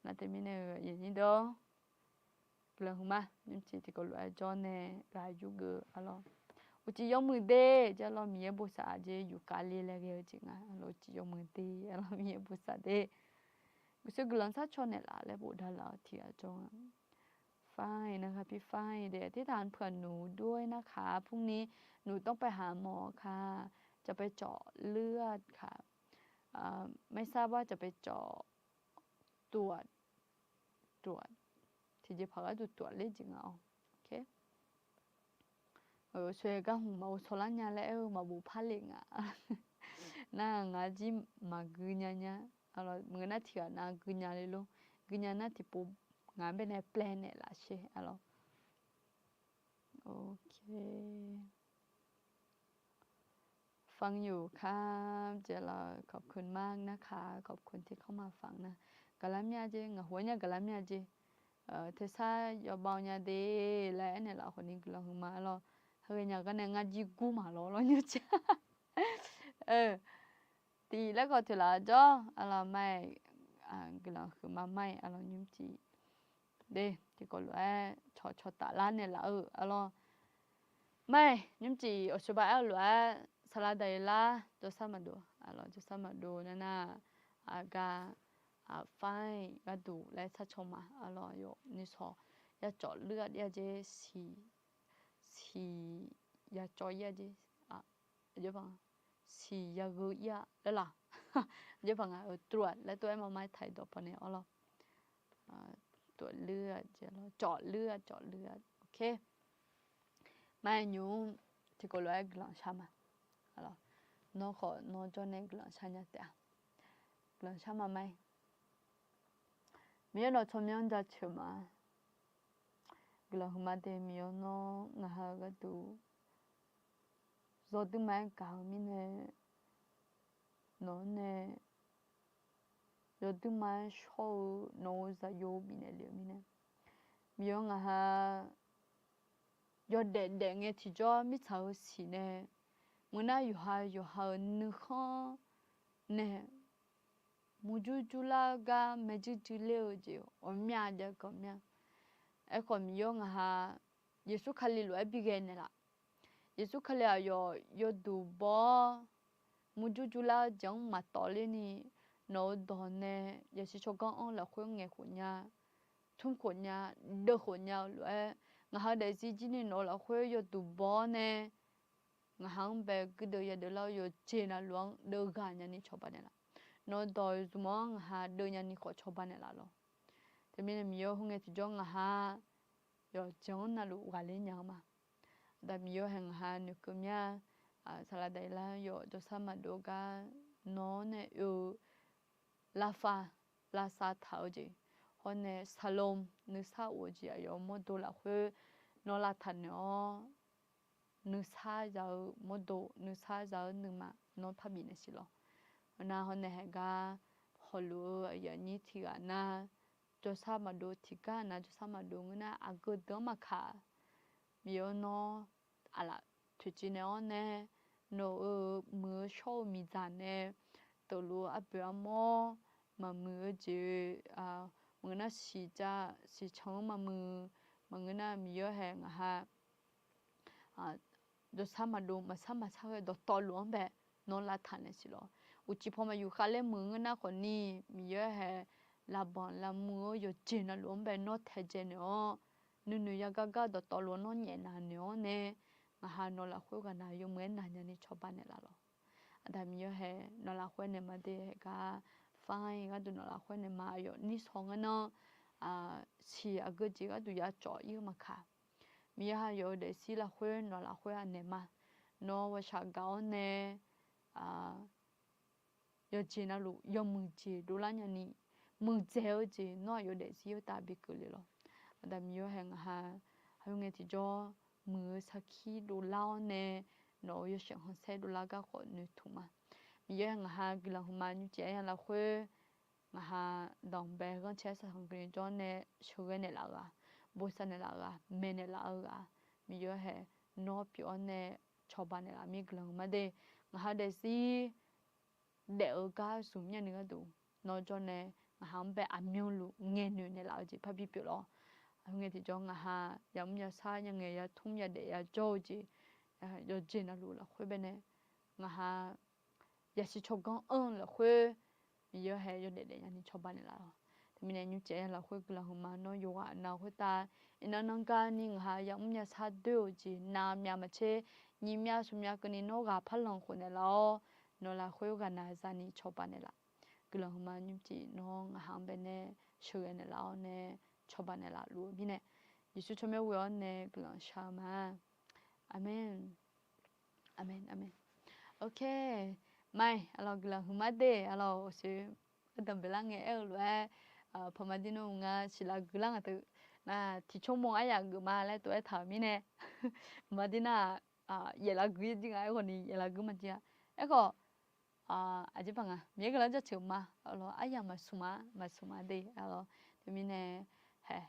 Nar teumirnae-eu aqyuif aqnyir deuq-awr, guiqlanq huiqma nymrcif tiqkawv lof-aer jawr nae ghaq yurgeuf arlawr. Uqcif yawmuiq de, jar lawr, Miqyaer bosav jeq yufkale laer ghae-eu jeq nga. Uqcif yawmuiq de arlawr, Miqyaer bosav de. Guqsoer guiqlanq sar caw naeqlaf laer bofdar laf-awr tiqghaq jawr nga. เดี๋ยวอธิษฐานเผื่อหนูด้วยนะคะ พรุ่งนี้หนูต้องไปหาหมอค่ะ จะไปเจาะเลือดค่ะ ไม่ทราบว่าจะไปเจาะ ตรวจ ตรวจ tiqjeqpaq gharduq ตรวจ ler jeq nga-awq. Oe, gar hmq maqghov tsawrlar nya laer aer-eu maqbof par le nga. Nar ngaq jir maqgui nya nya. Maqngeur nar tiqghaq nav gui nya le lor. Gui nya nar tiqpov ngaq-anr baenae แปลง-naeq laf sher arlawr. ฟังอยู่ครับ เดี๋ยวรอ ขอบคุณมากนะคะ ขอบคุณที่เข้ามาฟังนะ gaqlar myav jeq, ngaq hof-aer nya gaqlar myav jeq. Tersar yawbav nya de laer aernaeq laf khawfni guiqlanq huiqma arlawr. Haghae nya gar nae ngar jir gur maqlawr lawr nymr cif. Tiq laer khawf toeqlaf jawr arlawr ma-iq, guiqlanq huiqma ma-iq arlawr nymr cif. De, tiqkawv lof-aer cawqcawq taflar naeqlaf-eu arlawr. Ma-iq nymr cif awqshoebar aer-eu lof-aer saqlaq daqyeq lar jawrsar maqdov arlawr, jawrsar maqdov nar nar, aqgar, aqfar-iq gharduq laer sar caw ma arlawr, yawf nuisawq ya cawv luir-a ir-a jeq, siq, siq ya cawv ir-a jeq, siq ya gheu ir-a laer laq. Aqjeq paq nga-euq ตรวจ laer tov-aer ma ma-iq taq-iq dawq pawnae arlawr. ตรวจเลือด cawv luir-a, cawv luir-a. Ma-iq nymr tiqkawv lof-aer guiqlanq shar ma. Nawr khawf nawr jawr nae guiqlanq shar nya taef-a. Guiqlanq shar ma ma-iq. Miqyaer nawq tsawrmyanr jaceuq ma. Guiqlanq huiqma de Miqyaer nawr ngaq ha-eu gharduq yawduirma-aer gaq-eu mirnae, nawq-anr nae yawduirma-aer shawr-eu nawq-euq zaqyo bifnaeq lef-eu mirnae, Miqyaer ngaq ha yawdaef daef ngae tiqjawr mirtsaq-eu siq nae, meuq nar yawqha yawqha-euq nuikhanr nae murjur jurlar gar maeqjuir juir ler-eu jeq ghawqmya jav-eu ghawqmya. Aerkhawf Miqyaer ngaq ha Yeqsur Kali lof-aer bighae naeqlaf. Yeqsur Kali aqyawf yawduq baw-awr murjur jurlar-eu jeq-anr maqtawf lerni, nawq-euq dawq nae yasiq tsawrganr-anr lafkhoer ngaeqkhof nya, tmr khof nya, deuvkhof nya-eu lof-aer, ngaq ha-eu daefzir jir ni nawq-eu lafkhoer yawduq baw-awr nae, ngaq ha-anr bae guirdeuv yadeuv lar-eu yawqjeq navluf-anr deuvghaq nyani cawba naeqlaf. Nawq-eu dawq-eu zmq-anr ngaq ha deuvnya ni khawf cawba naeqlaf lawq. Teumirnae Miqyaer-or, khoerngae tiqjawr ngaq ha yawqjeq-anr navluf ghaqler nya-eu ma. Aqda Miqyaer hae ngaq ha noeqkeuv mya, saqlaq daqlar yawf jawrsar maqdov gar nawr nae oe-eu lavfav lavsav taq-eu jeq, hawr nae shalom nuisar of-eu jeq aqyawf-eu mawrdo lafkhoer nawr lavtaq naeq-awr, nuisar za-eu mawrdo, nuisar za-eu nuima nawr parbif naeq siq lawq. Hawnar hawr nae haeq gar hawluf-eu aqyuif aqnyir tiqghaq nar, jawrsar maqdov tiqgar nav jawrsar maqdov ngeur nar aqgeu deuq-anr maqkaq, Miqyaer nawr aqlaf toeqciv naeq-awr nae, nawq-euq muiq-eu shawr-eu miqdzaq nae teuqluf-eu arboeq armawr maqmuiq-eu jeq, maqngeur nar siqcav siqcan-anr maqmuiq, maqngeur nar Miqyaer hae ngaq ha jawrsar maqdov maqsar maqsar ghae dawqtawvluf-anr bae nawr lavtaq naeq siq lawq. Uqcif paw maqyuf khavler muiq ngeur nar khawfni, Miqyaer hae lavbanq lavmuiq-eu yawqjeq navluf-anr bae nawr taedzae naeq-awr, nuinoeq yagar gar dawqtawvluf-anr nawr nyaef naq noeq-awr nae, ngaq ha nawq lafkhoer ghaqnaq yawmuiq-aer naq nyani cawba naeqlaf lawq. Aqda Miqyaer hae nawq lafkhoer naeq ma de hae gar, far-iq gharduq nawq lafkhoer naeq ma aqyawf nir shaw ngeur nar, siq aqgeu jeq gharduq ya cawv ir-eu maqkaq, Miqyaer ha yawf-eu daefzir lafkhoer nawq lafkhoer anaeq ma. Nawr ghawqshaq gaq-awr nae yawqjeq navluf yawmuiq jeq dovlar nyani, muiqdzaeq-eu jeq nawr aqyawf daefzir-eu tav bi keuvle lawq. Aqda Miqyaer hae ngaq ha, aqyawf ngae tiqjawr muiq-eu sarkir dovlar-awr nae, nawq-euq yawshaef khanqsaer dovlar gar khawf noeqtmq ma. Miqyaer hae ngaq ha guiqlanq huiqma nymrcif aryamq lafkhoer, ngaq ha danqbae ghanrcae-aer saqsanq keuvni jawr nae sheuqghae naeqlaf-eu ghaq, bosav naeqlaf-eu ghaq, maeqnaeq laf-eu ghaq, Miqyaer hae nawr pyeuf-awr nae cawba naeqlaf mir guiqlanq huiqma de. Ngaq ha daefzir daef-eu gar zmq myanni gharduq nawr jawr nae, ngaq ha-anr bae aqmyanluf ngaeqnoeq naeqlaf-eu jeq parbi pyeuf lawq. Aqgeu ngae tiqjawr ngaq ha yamr yasar yangaeq yatmr yadaef yajawr-eu jeq, yawqjeq navluf lafkhoer bae nae, ngaq ha yasiq tsawrganr anr-eu lafkhoer, Miqyaer hae yawdaef daef nyani cawba naeqlaf lawq. Teumirnae nymrcif-aer lafkhoer guiqlanq huiqma nawr yawqghaq nav khoertav iqnan nanrgani ngaq ha yamr yashar doer-euq jeq nav myav maqtser, nyiq myav smq myav keuvni nawr ghaq par lanq khof naeqlaf-awr, nawq lafkhoer ghaqnaq zani cawba naeqlaf. Guiqlanq huiqma nymrcif nawr ngaq ha-anr baenae sheuqghae naeqlaf-awr nae cawba naeqlaf luf-eu mirnae, Yeqsur tsawrmyanr ghoe-awr nae guiqlanq shar-eu ma. Aqmeq. Aqmeq, aqmeq. Ok. Mai, aqlawq guiqlanq huiqma de, aqlawq awqsoer ardanq baeqlar ngae aer-eu lof-aer, paqma dir nawr nga siqlav guiqlar nga teu, na tiqcawr mawr aryaq geufma laer tov-aer taq-euq mirnae, maqdir nar-aq, yaeflav guiq jir nga, aerkhawf ni yaeflav guiq maqjir-a. Aerkhawf, aqjeq paq nga Miqyaer guiqlanq jaceuq ma, aqlawq aryaq maqsmq ma, maqsmq ma de, aqlawq teumirnae, hae,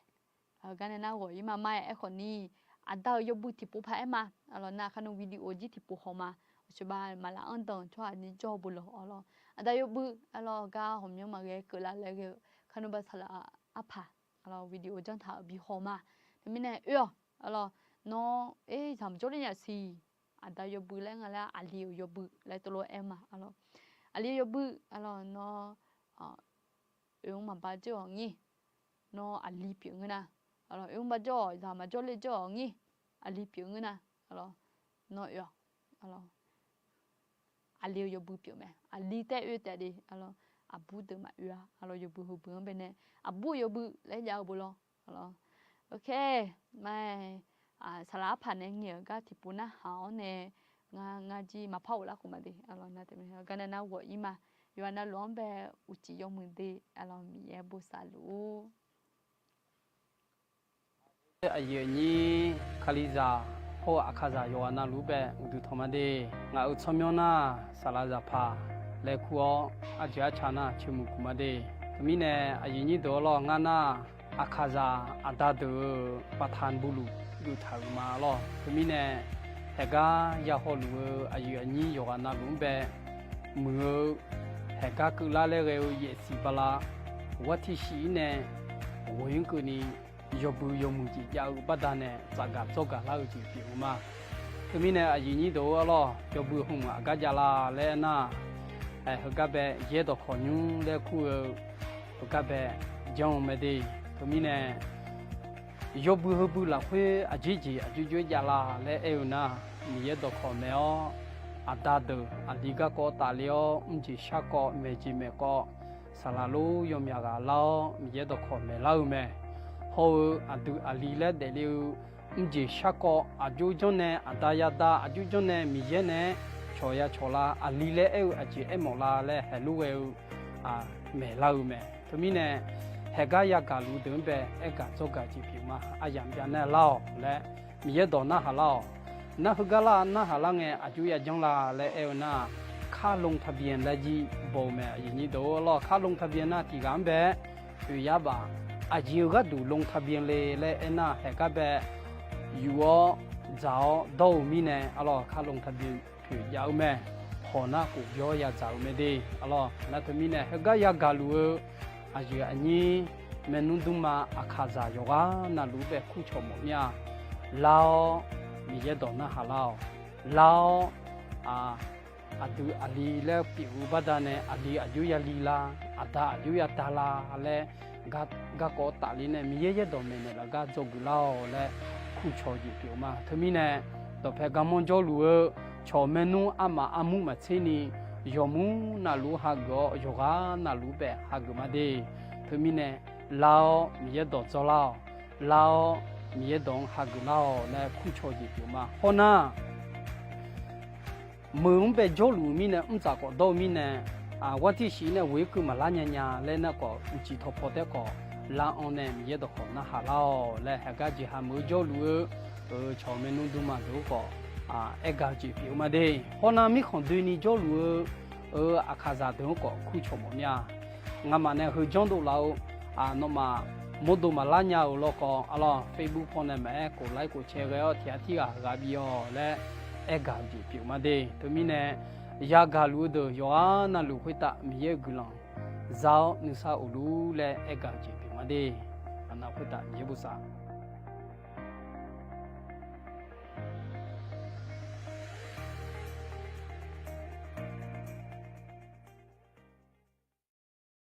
heugar nae nar ghawq-ir ma ma-aer aerkhawf ni, aqda-euq yawbui tiqpov paq-aer ma, aqlawq nav kharnan video jir tiqpov haw ma, awqcoeqbav maqlaf-anr danq tsawrhaq ni jawr-eu beu lawq, aqlawq aqda yawbui, aqlawq gar ghawqmyanr maqghae keuvlar laer ghae-eu kharnan ba saqlaq arpaq, aqlawq video janr taq-euq bi haw ma. Teumirnae oe-awq, aqlawq nawr, er, zaq maqjawr ler nya siq, aqda yawbui laer nga laer aqli-euq yawbui laer tov lof-aer ma, aqlawq aqli-eu yawbui, aqlawq nawr, oe-anr maqba jawr-awq ngir, nawr aqli pyeuf ngeur nar, aqlawq oe-anr ba jawr-awq, zaq maqjawr ler jawr-awq ngir, aqli pyeuf ngeur nar, aqlawq nawr oe-awq, aqlawq aqli-eu yawbui pyeuf mae. Aqli taef oe taef de, aqlawq aqbur deuq maqoe-a, aqlawq yawbui heubui-anr baenae aqbur-eu yawbui laer jav-eu beu lawr, aqlawq. Ok, ma, saqlaq arpaq nae ngaeq-euq gar tiqpov narhaq-awr nae, ngar, ngar jir maqpar ghoflar khof ma de, aqlawq nar teumirnae heugar nae nar ghawq-ir ma, yawqha navluf-anr bae uqcif yawmuiq de, aqlawq Miqyaer bosav luf-ur. Aqyuif aqnyir Kalizaq hawr-eu Aqkaqzaq yawqghaq navluf-ur bae uqduq tanq ma de. Ngaq-euq tsawrmyanr nar saqlaq zaqpaq laer kur-awr, arjeuq arca nar ceumuiq kuq ma de. Teumirnae aqyuif nyir deuq-awr lawr, ngar nar Aqkaqzaq aqda deuq-euq baqtaq buluf geuf taq-euq ma lawr. Teumirnae haeqgar ya hawluf-eu aqyuif aqnyir yawqghaq navluf-anr bae muiq-eu haeqgar keuvlar laer ghae-eu yaefsiq bala, wartiq shif-ir nae ghoe-anr keuvni yawbui yawmuiq jeq jav-eu baqdanae tsafgaq dzawrgaq lar-eu jeq pyeuf-eu ma. Teumirnae aqyuif nyir deuq-awr lawr, yawbui hmq aqgar jav la laer aernar, heugar bae yaer dawqkawq nymr laer kur-eu heugar bae janr-eu mae de. Teumirnae yawbui heubui lafkhoer aqjeq jeq aqjox jov-aer jav la laer aer-eu nar, Miqyaer dawqkawq maeq-awr, aqda deuq aqli garkawv tafle-awr, mrjeq sharkawv maeqjeq maeqkawv, saqlaq lor yawmyaq ghaq lar-awr Miqyaer dawqkawq maeqlar-eu mae. Hawr-eu aqdui aqli laer daefle-eu mrjeq sharkawv aqjox janr nae, aqda yada aqjox janr nae Miqyaer nae-aer cawq ya cawq la, aqli laer aer-eu aqjeq aermawf la laer haeq lor ghae-eu maeqlar-eu mae. Teumirnae haeqgar yagaq luf-eu deuq-anr bae aergaq dzawrgaq jeq pyeuf ma. Aryamq jav nar lar-awq laer Miqyaer dawq narhaq lar-awq. Nar heugar lar narhaq lar ngae aqjox ya janr la laer aer-eu nar, kar ลงทะเบียน laer jir baw-eu mae. Aqyuif nyir deuq-awr lawr, kar ลงทะเบียน nar tiq ghaq-anr bae oeq yar baf, aqjeq-eu gharduq ลงทะเบียน le laer aernar, haeqgar bae yuf-awr dzaq-awr dawr-eu mirnae, aqlawq kar ลงทะเบียน pyeuf jav-eu mae. Hawq nar khof byawr ya dzaq-eu mae de. Aqlawq nar teumirnae heugar yagaq luf-eu aqyuif aqnyir maernmr dmrma Aqkaqzaq yawqghaq navluf-ur bae kurcawq mawf mir-a. Lar-awr Miqyaer dawq narhaq lar-awq. Lar-awr aqdui aqli laer pyeuf-eu baqdanae aqli aqjox ya li la, aqda aqjox ya da la laer garkawv tafle nae Miqyaer yaerdawq maeqnaeq laf gar dzawgeuf lar-awq laer kurcawq jeq pyeuf-eu ma. Teumirnae dawqpae garmanr jawrluf-eu cawq maernmr armaf armur maqtser ni yawqmur navluf-ur hageuf-awr yawqghaq navluf-ur bae hageuf ma de. Teumirnae lar-awr Miqyaer dawq dzawrlar-awq. Lar-awr Miqyaer dawq-anr hageuf lar-awq laer kurcawq jeq pyeuf ma. Hawnar meuq-anr bae jawrluf-eu mirnae, mrdzaq khawf dawr-eu mirnae, ghartiqshif nae ghoeq-ir keuv maqlar nya nya laer nar khawf, uqcif tawqpaw taef khawf lar-anr nae Miqyaer dawqkawq narhaq lar-awq laer, haeqgar jeqha meuq-eu jawrluf-eu cawq maernmr dmrma deuq-anr khawf aer gaq-eu jeq pyeuf-eu ma de. Hawnar mirkhanq doeni jawrluf-eu Aqkaqzaq deuq-anr khawf kurcawq mawf mir-a. Ngamaf nae heu janrdov laf-eu nawmaf mawrdo maqlar nya-euq lawkhawf, aqlawq Facebook paw nae maqaer, kof laer kof cae ghae-awr tiq ghaq tirghaq ghaq bif-awq laer aer gaq-eu jeq pyeuf ma de. Teumirnae yagaq luf-eu deuq yawqghaq navluf khoertav Miqyaer-euq guiqlanq za-awr nuisar of luf-ur laer aer gaq-eu jeq pyeuf ma de. Aqnav khoertav Miqyaer bosav